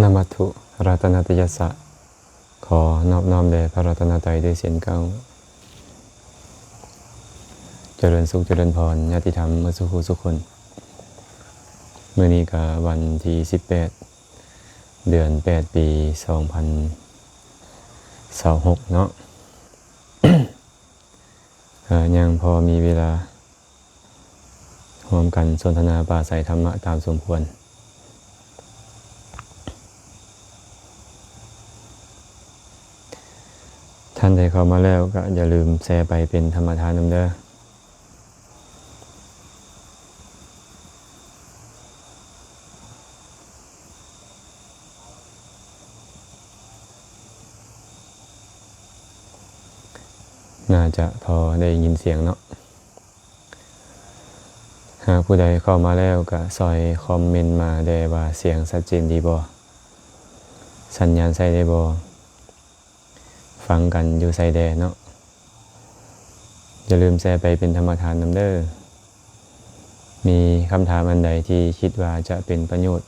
ນະມັດຖຸລັດຕະນະຕະຍັດສະ ຂໍນອບນ້ອມແດ່ພະລັດຕະນະໄຕດ້ວຍເຊັ່ນກັນ. ຈະເລີນສຸກຈະເລີນພອນ ຍາດຕິທຳໝົດສູ່ຜູ້ສູ່ຄົນ. ມື້ນີ້ກະວັນທີສິບແປດ ເດືອນແປດ ປີສອງພັນຊາວຫົກເນາະ. ເອີ ຍັງພໍມີເວລາຮ່ວມກັນສົນທະນາປາໄສທຳມະຕາມສົມຄວນ. ທ່ານໃດເຂົ້າມາແລ້ວກະຢ່າລືມແຊໄປເປັນທຳມະທານນຳເດີ. ໜ້າຈະພໍໄດ້ຍິນສຽງເນາະ. ຫາກຜູ້ໃດເຂົ້າມາແລ້ວກະຊ່ອຍຄອມເມັນມາແດ່ວ່າສຽງຊັດເຈນດີບໍ່? ສັນຍານໃຊ້ໄດ້ບໍ່? ຟັງກັນຢູ່ໃສແດ່ເນາະ. ຢ່າລືມແຊໄປເປັນທຳມະທານນຳເດີ. ມີຄຳຖາມອັນໃດທີ່ຄິດວ່າຈະເປັນປະໂຫຍດ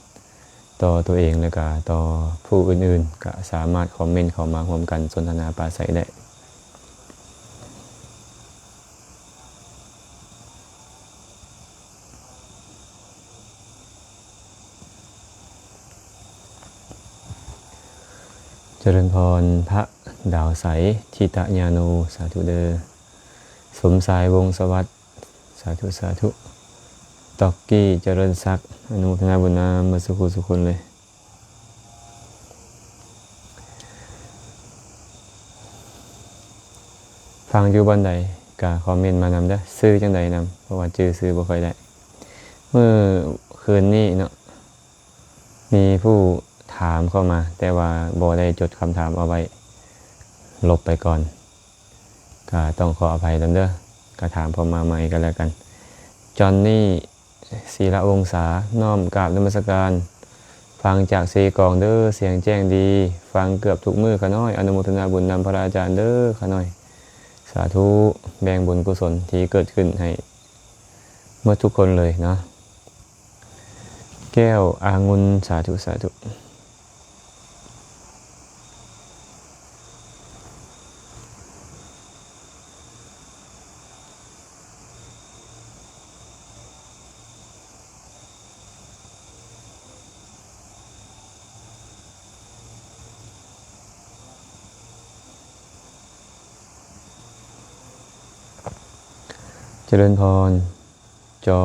ຕໍ່ຕົວເອງ ແລະກະຕໍ່ຜູ້ອື່ນໆ ກະສາມາດຄອມເມັນເຂົ້າມາຮ່ວມກັນສົນທະນາປາໄສໄດ້. ຈະເລີນພອນ ພະດາວໃສ ທິຕະຍາໂນ ສາທຸເດີ. ສົມຊາຍ ວົງສະຫວັດ ສາທຸ ສາທຸ. ຕອກກີ້ ຈະເລີນສັກ ອະນຸໂມທະນາບຸນນຳໝົດສູ່ຜູ້ສູ່ຄົນເລີຍ. ຟັງຢູ່ບ່ອນໃດກະຄອມເມັນມານຳເດີ. ຊື່ຈັ່ງໃດນຳ ເພາະວ່າຈື່ຊື່ບໍ່ຄ່ອຍໄດ້. ມື້ຄືນນີ້ເນາະ ມີຜູ້ຖາມເຂົ້າມາ ແຕ່ວ່າບໍ່ໄດ້ຈົດຄຳຖາມເອົາໄວ້ ລົບໄປກ່ອນ ກະຕ້ອງຂໍອະໄພນຳເດີ. ກະຖາມເຂົ້າມາໃໝ່ກັນແລ້ວກັນ. ຈອນນີ ສີລະວົງສາ ນ້ອມກາບນະມັດສະການ ຟັງຈາກເຊກອງເດີ ສຽງແຈ້ງດີ ຟັງເກືອບທຸກມື້ຂະນ້ອຍ ອະນຸໂມທະນາບຸນນຳພະອາຈານເດີຂະນ້ອຍ. ສາທຸ ແບ່ງບຸນກຸສົນທີ່ເກີດຂຶ້ນໃຫ້ໝົດທຸກຄົນເລີຍເນາະ. ແກ້ວອາງຸ່ນ ສາທຸ ສາທຸ. ຈະເລີນພອນ ຈໍ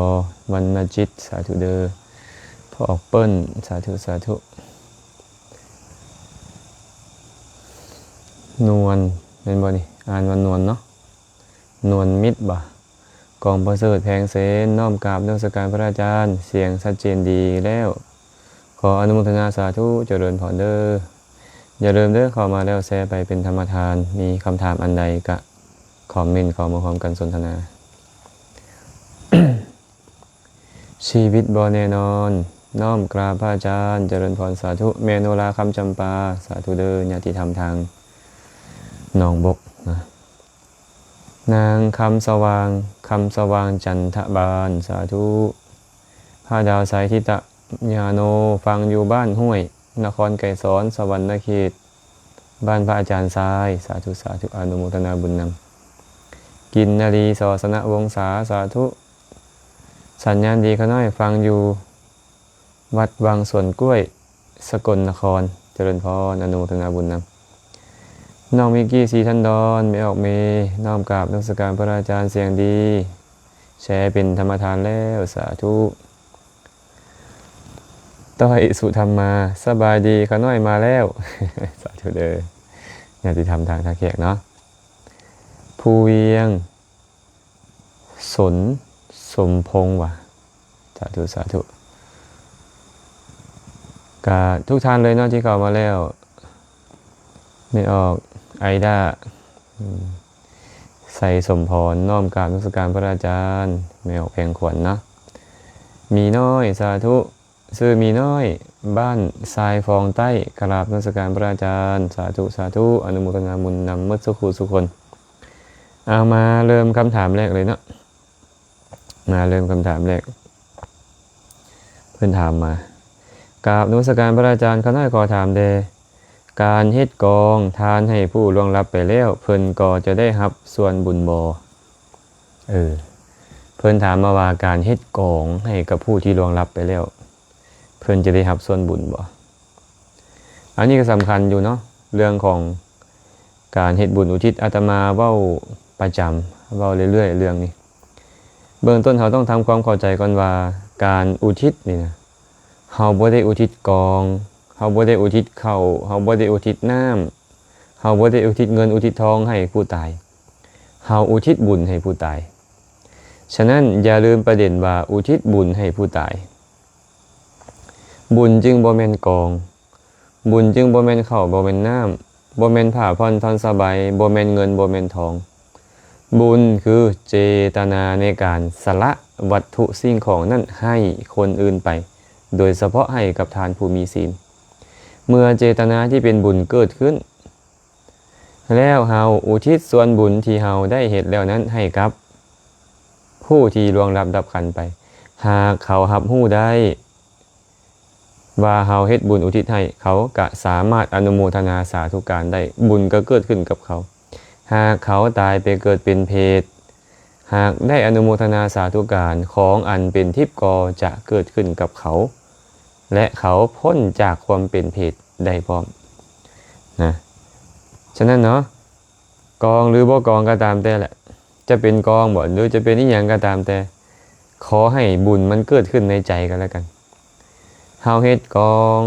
ວັນນະຈິດ ສາທຸເດີ. ພໍ່ອອກເປີ້ນ ສາທຸ ສາທຸ. ນວນ ແມ່ນບໍ່ນີ້? ອ່ານວ່ານວນເນາະ. ນວນມິດບໍ່? ກອງປະເສີດແພງເສນ ນ້ອມກາບນະມັດສະການພະອາຈານ ສຽງຊັດເຈນດີແລ້ວ ຂໍອະນຸໂມທະນາສາທຸ ຈະເລີນພອນເດີ. ຢ່າລືມເດີ ເຂົ້າມາແລ້ວແຊໄປເປັນທຳມະທານ ມີຄຳຖາມອັນໃດກະຄອມເມັນເຂົ້າມາຮ່ວມກັນສົນທະນາ. ຊີວິດບໍ່ແນ່ນອນ ນ້ອມກາບພະອາຈານ ຈະເລີນພອນສາທຸ. ແມ່ໂນລາ ຄຳຈຳປາ ສາທຸເດີ ຍາດຕິທຳທາງໜອງບົກນະ. ນາງ ຄຳສະຫວ່າງ ຄຳສະຫວ່າງ ຈັນທະບານ ສາທຸ. ພະດາວໃສ ທິຕະຍາໂນ ຟັງຢູ່ບ້ານຫ້ວຍ ນະຄອນໄກສອນ ສະຫວັນນະເຂດ ບ້ານພະອາຈານຊາຍ ສາທຸ ສາທຸ ອະນຸໂມທະນາບຸນນຳ. ກິນນະລີ ສອສະນະວົງສາ ສາທຸ. ສັນຍານດີຂະນ້ອຍ ຟັງຢູ່ວັດວັງສວນກ້ວຍ ສະກົນນະຄອນ ຈະເລີນພອນ ອະນຸໂມທະນາບຸນນຳ. ນ້ອງມິກກີ້ ສີທັນດອນ ແມ່ອອກເມ ນ້ອມກາບນະມັດສະການພະອາຈານ ສຽງດີ ແຊເປັນທຳມະທານແລ້ວ ສາທຸ. ຕ້ອຍ ສຸທຳມາ ສະບາຍດີ ຂະນ້ອຍມາແລ້ວ ສາທຸເດີ ຍາດຕິທຳທາງທ່າແຂກເນາະ. ພູວຽງ ສົນ ສົມພົງຫວາ ສາທຸ ສາທຸ. ກະທຸກທ່ານເລີຍເນາະທີ່ເຂົ້າມາແລ້ວ ແມ່ອອກ ໄອດາ ອືມ ໄຊສົມພອນ ນ້ອມກາບນະມັດສະການພະອາຈານ ແມ່ອອກ ແພງຂວັນເນາະ. ໝີນ້ອຍ ສາທຸ ຊື່ໝີນ້ອຍ ບ້ານຊາຍຟອງໃຕ້ ກະລາບນະມັດສະການພະອາຈານ ສາທຸ ສາທຸ ອະນຸໂມທະນາບຸນນຳໝົດສູ່ຜູ້ສູ່ຄົນ. ເອົາ ມາເລີ່ມຄຳຖາມແລກເລີຍເນາະ ມາເລີ່ມຄຳຖາມແລກ. ເພິ່ນຖາມມາ ກາບນະມັດສະການພະອາຈານ, ຂ້ານ້ອຍຂໍຖາມແດ່, ການເຮັດກອງທານໃຫ້ຜູ້ລ່ວງລັບໄປແລ້ວ ເພິ່ນກໍຈະໄດ້ຮັບສ່ວນບຸນບໍ່? ເອີ ເພິ່ນຖາມມາວ່າ ການເຮັດກອງໃຫ້ກັບຜູ້ທີ່ລ່ວງລັບໄປແລ້ວ ເພິ່ນຈະໄດ້ຮັບສ່ວນບຸນບໍ່? ອັນນີ້ກໍສຳຄັນຢູ່ເນາະ, ເລື່ອງຂອງການເຮັດບຸນອຸທິດ ອາດຕະມາເວົ້າປະຈຳ, ເວົ້າເລື້ອຍໆເລື່ອງນີ້. ເບື້ອງຕົ້ນເຮົາຕ້ອງທຳຄວາມເຂົ້າໃຈກ່ອນວ່າ ການອຸທິດນີ້ນະ ເຮົາບໍ່ໄດ້ອຸທິດກອງ, ເຮົາບໍ່ໄດ້ອຸທິດເຂົ້າ, ເຮົາບໍ່ໄດ້ອຸທິດນ້ຳ, ເຮົາບໍ່ໄດ້ອຸທິດເງິນອຸທິດທອງໃຫ້ຜູ້ຕາຍ, ເຮົາອຸທິດບຸນໃຫ້ຜູ້ຕາຍ. ສະນັ້ນ ຢ່າລືມປະເດັນວ່າ ອຸທິດບຸນໃຫ້ຜູ້ຕາຍ. ບຸນຈຶ່ງບໍ່ແມ່ນກອງ, ບຸນຈຶ່ງບໍ່ແມ່ນເຂົ້າ, ບໍ່ແມ່ນນ້ຳ, ບໍ່ແມ່ນຜ້າຜ່ອນທ່ອນສະບາຍ, ບໍ່ແມ່ນເງິນ, ບໍ່ແມ່ນທອງ. ບຸນຄືເຈຕະນາໃນການສະຫຼະວັດຖຸສິ່ງຂອງນັ້ນໃຫ້ຄົນອື່ນໄປ, ໂດຍສະເພາະໃຫ້ກັບທ່ານຜູ້ມີສິນ. ເມື່ອເຈຕະນາທີ່ເປັນບຸນເກີດຂຶ້ນ ແລ້ວເຮົາອຸທິດສ່ວນບຸນທີ່ເຮົາໄດ້ເຮັດແລ້ວນັ້ນໃຫ້ກັບຜູ້ທີ່ລ່ວງລັບດັບຂັນໄປ. ຫາກເຂົາຮັບຮູ້ໄດ້ວ່າເຮົາເຮັດບຸນອຸທິດໃຫ້, ເຂົາກະສາມາດອະນຸໂມທະນາສາທຸການໄດ້, ບຸນກໍເກີດຂຶ້ນກັບເຂົາ. ຫາກເຂົາຕາຍໄປເກີດເປັນເຜດ, ຫາກໄດ້ອະນຸໂມທະນາສາທຸການ, ຂອງອັນເປັນທິບກໍຈະເກີດຂຶ້ນກັບເຂົາ ແລະ ເຂົາພົ້ນຈາກຄວາມເປັນເຜດໄດ້ພ້ອມນະ. ສະນັ້ນເນາະ, ກອງຫຼືບໍ່ກອງກໍຕາມແຕ່ແຫຼະ, ຈະເປັນກອງບໍ ຫຼືຈະເປັນອີ່ຫຍັງກໍຕາມແຕ່, ຂໍໃຫ້ບຸນມັນເກີດຂຶ້ນໃນໃຈກໍແລ້ວກັນ. ເຮົາເຮັດກອງ,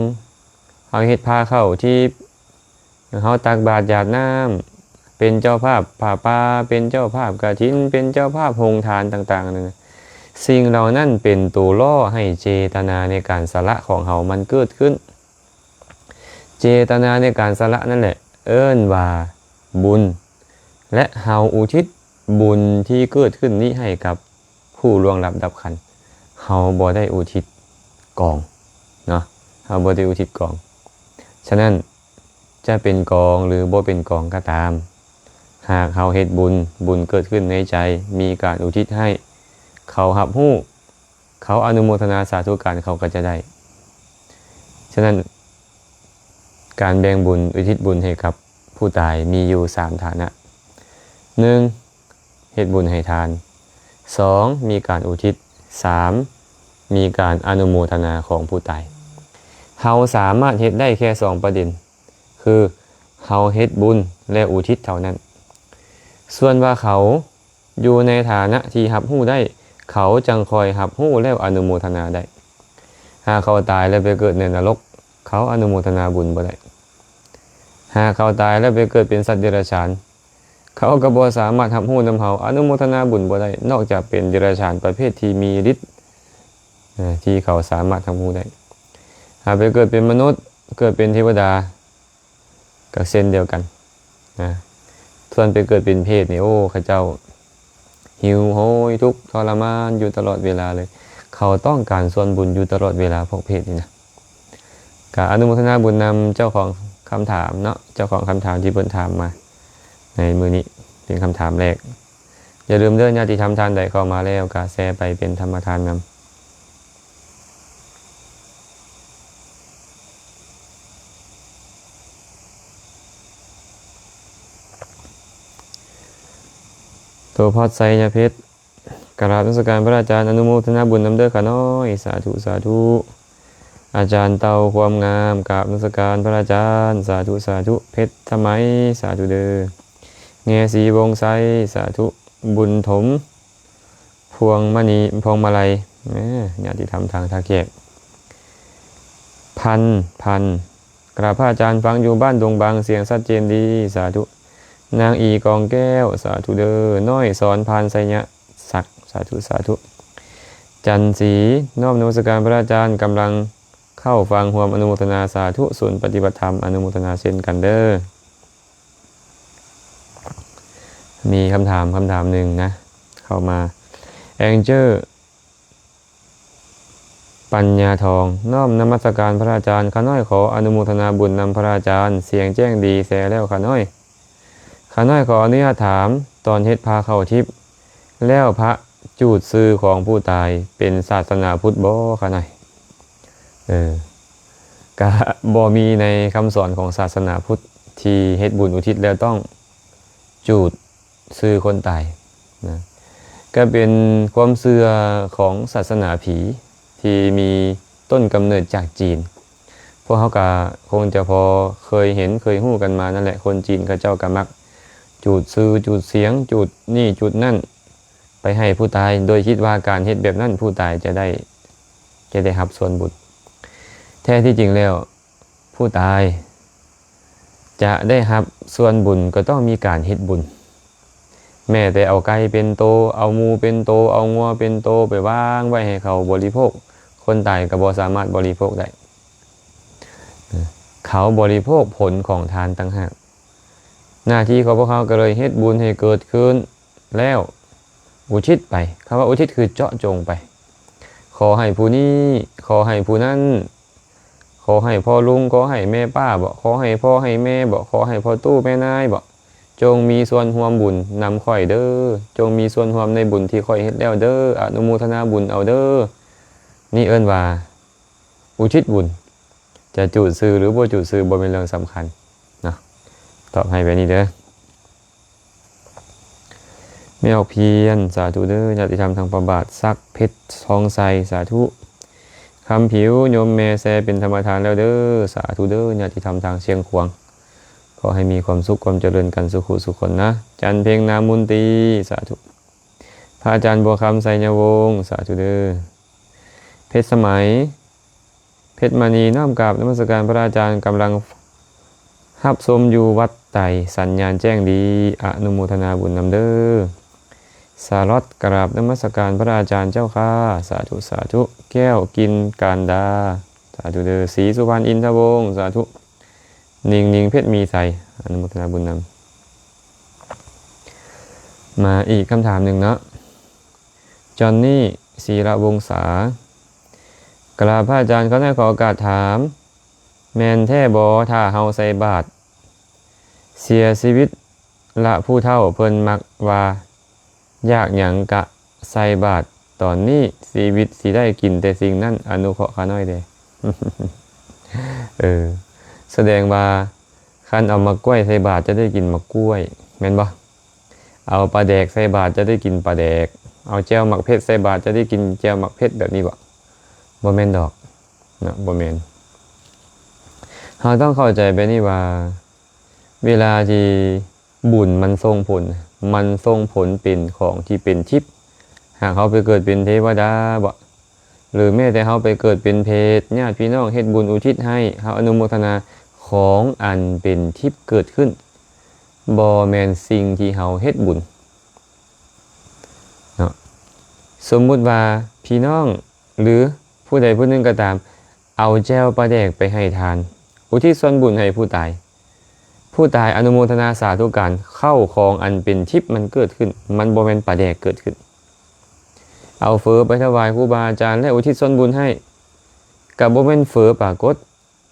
ເຮົາເຮັດພາເຂົ້າທິບ, ເຮົາຕັກບາດຢາດນ້ຳ, ເປັນເຈົ້າພາບຜ້າປ່າ, ເປັນເຈົ້າພາບກະຖິນ, ເປັນເຈົ້າພາບໂຮງທານຕ່າງໆນັ້ນນະ, ສິ່ງເຫຼົ່ານັ້ນເປັນໂຕຫຼໍ່ໃຫ້ເຈຕະນາໃນການສະຫຼະຂອງເຮົາມັນເກີດຂຶ້ນ. ເຈຕະນາໃນການສະຫຼະນັ້ນແຫຼະ ເອີ້ນວ່າບຸນ ແລະ ເຮົາອຸທິດບຸນທີ່ເກີດຂຶ້ນນີ້ໃຫ້ກັບຜູ້ລ່ວງລັບດັບຂັນ. ເຮົາບໍ່ໄດ້ອຸທິດກອງເນາະ, ເຮົາບໍ່ໄດ້ອຸທິດກອງ. ສະນັ້ນ ຈະເປັນກອງ ຫຼື ບໍ່ເປັນກອງກໍຕາມ, ຫາກເຮົາເຮັດບຸນ, ບຸນເກີດຂຶ້ນໃນໃຈ, ມີການອຸທິດໃຫ້, ເຂົາຮັບຮູ້, ເຂົາອະນຸໂມທະນາສາທຸການ, ເຂົາກໍຈະໄດ້. ສະນັ້ນ ການແບ່ງບຸນ, ອຸທິດບຸນໃຫ້ກັບຜູ້ຕາຍ ມີຢູ່ສາມຖານະ. ໜຶ່ງ ເຮັດບຸນໃຫ້ທານ, ສອງ ມີການອຸທິດ, ສາມ ມີການອະນຸໂມທະນາຂອງຜູ້ຕາຍ. ເຮົາສາມາດເຮັດໄດ້ແຄ່ສອງປະເດັນ, ຄື ເຮົາເຮັດບຸນ ແລະ ອຸທິດເທົ່ານັ້ນ. ສ່ວນວ່າເຂົາຢູ່ໃນຖານະທີ່ຮັບຮູ້ໄດ້, ເຂົາຈັ່ງຄ່ອຍຮັບຮູ້ ແລ້ວອະນຸໂມທະນາໄດ້. ຫາກເຂົາຕາຍແລ້ວໄປເກີດໃນນະລົກ, ເຂົາອະນຸໂມທະນາບຸນບໍ່ໄດ້. ຫາກເຂົາຕາຍແລ້ວໄປເກີດເປັນສັດເດຍລະສານ, ເຂົາກໍບໍ່ສາມາດຮັບຮູ້ນຳເຮົາ, ອະນຸໂມທະນາບຸນບໍ່ໄດ້, ນອກຈາກເປັນເດຍລະສານປະເພດທີ່ມີລິດ ເອີ ທີ່ເຂົາສາມາດຮັບຮູ້ໄດ້. ຫາກໄປເກີດເປັນມະນຸດ, ເກີດເປັນເທວະດາ ກໍເຊັ່ນດຽວກັນນະ. ສ່ວນໄປເກີດເປັນເຜດນີ້, ໂອ້ ເຂົາເຈົ້າຫິວໂຫຍທຸກທໍລະມານຢູ່ຕະຫຼອດເວລາເລີຍ. ເຂົາຕ້ອງການສ່ວນບຸນຢູ່ຕະຫຼອດເວລາ, ພວກເຜດນີ້ນະ. ກະອະນຸໂມທະນາບຸນນຳເຈົ້າຂອງຄຳຖາມເນາະ, ເຈົ້າຂອງຄຳຖາມທີ່ເພິ່ນຖາມມາໃນມື້ນີ້ ເປັນຄຳຖາມແລກ. ຢ່າລືມເດີ, ຍາດຕິທຳທ່ານໃດເຂົ້າມາແລ້ວ ກະແຊໄປເປັນທຳມະທານນຳ. ໂຕພອດໄຊຍະເພັດ, ກະລາບນະມັດສະການພະອາຈານ, ອະນຸໂມທະນາບຸນນຳເດີຂ້ານ້ອຍ. ສາທຸ ສາທຸ. ອາຈານເຕົາຄວາມງາມ, ກາບນະມັດສະການພະອາຈານ. ສາທຸ ສາທຸ. ເພັດທະໄມ, ສາທຸເດີ. ແງ່ສີວົງໄຊ, ສາທຸ. ບຸນຖົມ ພວງມະນີ ພວງມາໄລ, ແໝ ຍາດຕິທຳທາງທ່າແຂກ. ພັນ ພັນ, ກະລາບພະອາຈານ, ຟັງຢູ່ບ້ານດົງບາງ, ສຽງຊັດເຈນດີ. ສາທຸ. ນາງອີ ກອງແກ້ວ, ສາທຸເດີ. ນ້ອຍສອນ ພານໄຊຍະສັກ, ສາທຸ ສາທຸ. ຈັນສີ, ນ້ອມນະມັດສະການພະອາຈານ, ກຳລັງເຂົ້າຟັງຮ່ວມອະນຸໂມທະນາ. ສາທຸ. ສູນປະຕິບັດທຳ ອະນຸໂມທະນາເຊັ່ນກັນເດີ. ມີຄຳຖາມ ຄຳຖາມໜຶ່ງນະ ເຂົ້າມາ. ແອງເຈີ ປັນຍາທອງ, ນ້ອມນະມັດສະການພະອາຈານ, ຂ້ານ້ອຍຂໍອະນຸໂມທະນາບຸນນຳພະອາຈານ, ສຽງແຈ້ງດີແຊແລ້ວຂ້ານ້ອຍ. ຂ້ານ້ອຍຂໍອະນຸຍາດຖາມ, ຕອນເຮັດພາເຂົ້າທິບ ແລ້ວພະຈູດຊື່ຂອງຜູ້ຕາຍ ເປັນສາສະໜາພຸດບໍ່ຂ້ານ້ອຍ? ເອີ ກະບໍ່ມີໃນຄຳສອນຂອງສາສະໜາພຸດທີ່ເຮັດບຸນອຸທິດແລ້ວຕ້ອງຈູດຊື່ຄົນຕາຍນະ. ກະເປັນຄວາມເຊື່ອຂອງສາສະໜາຜີທີ່ມີຕົ້ນກຳເນີດຈາກຈີນ. ພວກເຮົາກະຄົງຈະພໍເຄີຍເຫັນເຄີຍຮູ້ກັນມານັ້ນແຫຼະ, ຄົນຈີນເຂົາເຈົ້າກະມັກຈູດຊື່ຈູດສຽງ ຈູດນີ້ຈູດນັ້ນ ໄປໃຫ້ຜູ້ຕາຍ ໂດຍຄິດວ່າການເຮັດແບບນັ້ນຜູ້ຕາຍຈະໄດ້ ຈະໄດ້ຮັບສ່ວນບຸນ. ແທ້ທີ່ຈິງແລ້ວ ຜູ້ຕາຍຈະໄດ້ຮັບສ່ວນບຸນກໍຕ້ອງມີການເຮັດບຸນ. ແມ້ແຕ່ເອົາໄກ່ເປັນໂຕ, ເອົາໝູເປັນໂຕ, ເອົາງົວເປັນໂຕໄປວາງໄວ້ໃຫ້ເຂົາບໍລິໂພກ, ຄົນຕາຍກໍບໍ່ສາມາດບໍລິໂພກໄດ້. ເຂົາບໍລິໂພກຜົນຂອງທານຕ່າງຫາກ. ໜ້າທີ່ຂອງພວກເຮົາກໍເລີຍເຮັດບຸນໃຫ້ເກີດຂຶ້ນແລ້ວ ອຸທິດໄປ. ຄຳວ່າອຸທິດຄືເຈາະຈົງໄປ. ຂໍໃຫ້ຜູ້ນີ້, ຂໍໃຫ້ຜູ້ນັ້ນ, ຂໍໃຫ້ພໍ່ລຸງ, ຂໍໃຫ້ແມ່ປ້າບໍ, ຂໍໃຫ້ພໍ່ໃຫ້ແມ່ບໍ, ຂໍໃຫ້ພໍ່ຕູ້ແມ່ນາຍບໍ, ຈົ່ງມີສ່ວນຮ່ວມບຸນນຳຂ້ອຍເດີ້, ຈົ່ງມີສ່ວນຮ່ວມໃນບຸນທີ່ຂ້ອຍເຮັດແລ້ວເດີ້, ອະນຸໂມທະນາບຸນເອົາເດີ້. ນີ້ເອີ້ນວ່າອຸທິດບຸນ. ຈະຈູດຊື່ຫຼືບໍ່ຈູດຊື່ບໍ່ແມ່ນເລື່ອງສຳຄັນເນາະ. ຕອບໃຫ້ແບບນີ້ເດີ້. ແມ່ອອກພຽນ ສາທຸເດີ້. ຍາດຕິທຳທາງພະບາດ ສັກເພັດ ທອງໄຊ ສາທຸ. ຄຳຜິວ ໂຍມແມ່ແຊເປັນທຳມະທານແລ້ວເດີ້. ສາທຸເດີ້ ຍາດຕິທຳທາງຊຽງຂວາງ. ຂໍໃຫ້ມີຄວາມສຸກຄວາມຈະເລີນກັນສູ່ຄູ່ສູ່ຄົນນະ. ຈັນເພັງ ນາມມົນຕີ ສາທຸ. ພະອາຈານບົວຄຳ ໄຊຍະວົງ ສາທຸເດີ້. ເພັດສະໄໝ ເພັດມະນີ ນ້ອມກາບນະມັດສະການພະອາຈານ, ກຳລັງຮັບຊົມຢູ່ວັດໄຕ ສັນຍານແຈ້ງດີ, ອະນຸໂມທະນາບຸນນຳເດີ້. ສາລັອດ ກະລາບນະມັດສະການພະອາຈານເຈົ້າຂ້າ, ສາທຸ ສາທຸ. ແກ້ວ ກິນການດາ, ສາທຸເດີ້. ສີສຸວັນ ອິນທະວົງ, ສາທຸ. ນິງນິງ ເພັດມີໄຊ, ອະນຸໂມທະນາບຸນນຳ. ມາອີກຄຳຖາມໜຶ່ງເນາະ. ຈອນນີ້ ສີລະວົງສາ, ກະລາບພະອາຈານ ຂໍໃຫ້ ຂໍໂອກາດຖາມ, ແມ່ນແທ້ບໍ່ ຖ້າເຮົາໃສ່ບາດເສຍຊີວິດລະ ຜູ້ເຖົ້າເພິ່ນມັກວ່າ ຢາກຫຍັງກະໃສ່ບາດ, ຕອນນີ້ຊີວິດຊິໄດ້ກິນແຕ່ສິ່ງນັ້ນ, ອະນຸເຄາະຂ້ານ້ອຍແດ່. ເອີ ສະແດງວ່າ ຄັນເອົາໝາກກ້ວຍໃສ່ບາດ ຈະໄດ້ກິນໝາກກ້ວຍ ແມ່ນບໍ່? ເອົາປາແດກໃສ່ບາດ ຈະໄດ້ກິນປາແດກ, ເອົາແຈ່ວໝາກເຜັດໃສ່ບາດ ຈະໄດ້ກິນແຈ່ວໝາກເຜັດ ແບບນີ້ບໍ່? ບໍ່ແມ່ນດອກເນາະ, ບໍ່ແມ່ນ. ເຮົາຕ້ອງເຂົ້າໃຈແບບນີ້ວ່າ ເວລາທີ່ບຸນມັນສົ່ງຜົນ, ມັນສົ່ງຜົນເປັນຂອງທີ່ເປັນທິບ. ຫາກເຮົາໄປເກີດເປັນເທວະດາບໍ ຫຼືແມ້ແຕ່ເຮົາໄປເກີດເປັນເຜດ, ຍາດພີ່ນ້ອງເຮັດບຸນອຸທິດໃຫ້, ເຮົາອະນຸໂມທະນາຂອງອັນເປັນທິບເກີດຂຶ້ນ, ບໍ່ແມ່ນສິ່ງທີ່ເຮົາເຮັດບຸນເນາະ. ສົມມຸດວ່າພີ່ນ້ອງ ຫຼືຜູ້ໃດຜູ້ໜຶ່ງກໍຕາມ ເອົາແຈ່ວປາແດກໄປໃຫ້ທານ, ອຸທິດສ່ວນບຸນໃຫ້ຜູ້ຕາຍ. ຜູ້ຕາຍອະນຸໂມທະນາສາທຸການ, ເຂົ້າຂອງອັນເປັນທິບມັນເກີດຂຶ້ນ, ມັນບໍ່ແມ່ນປາແດກເກີດຂຶ້ນ. ເອົາເຝີໄປຖວາຍຄູບາອາຈານ ແລະ ອຸທິດສ່ວນບຸນໃຫ້, ກໍບໍ່ແມ່ນເຝີປາກົດ,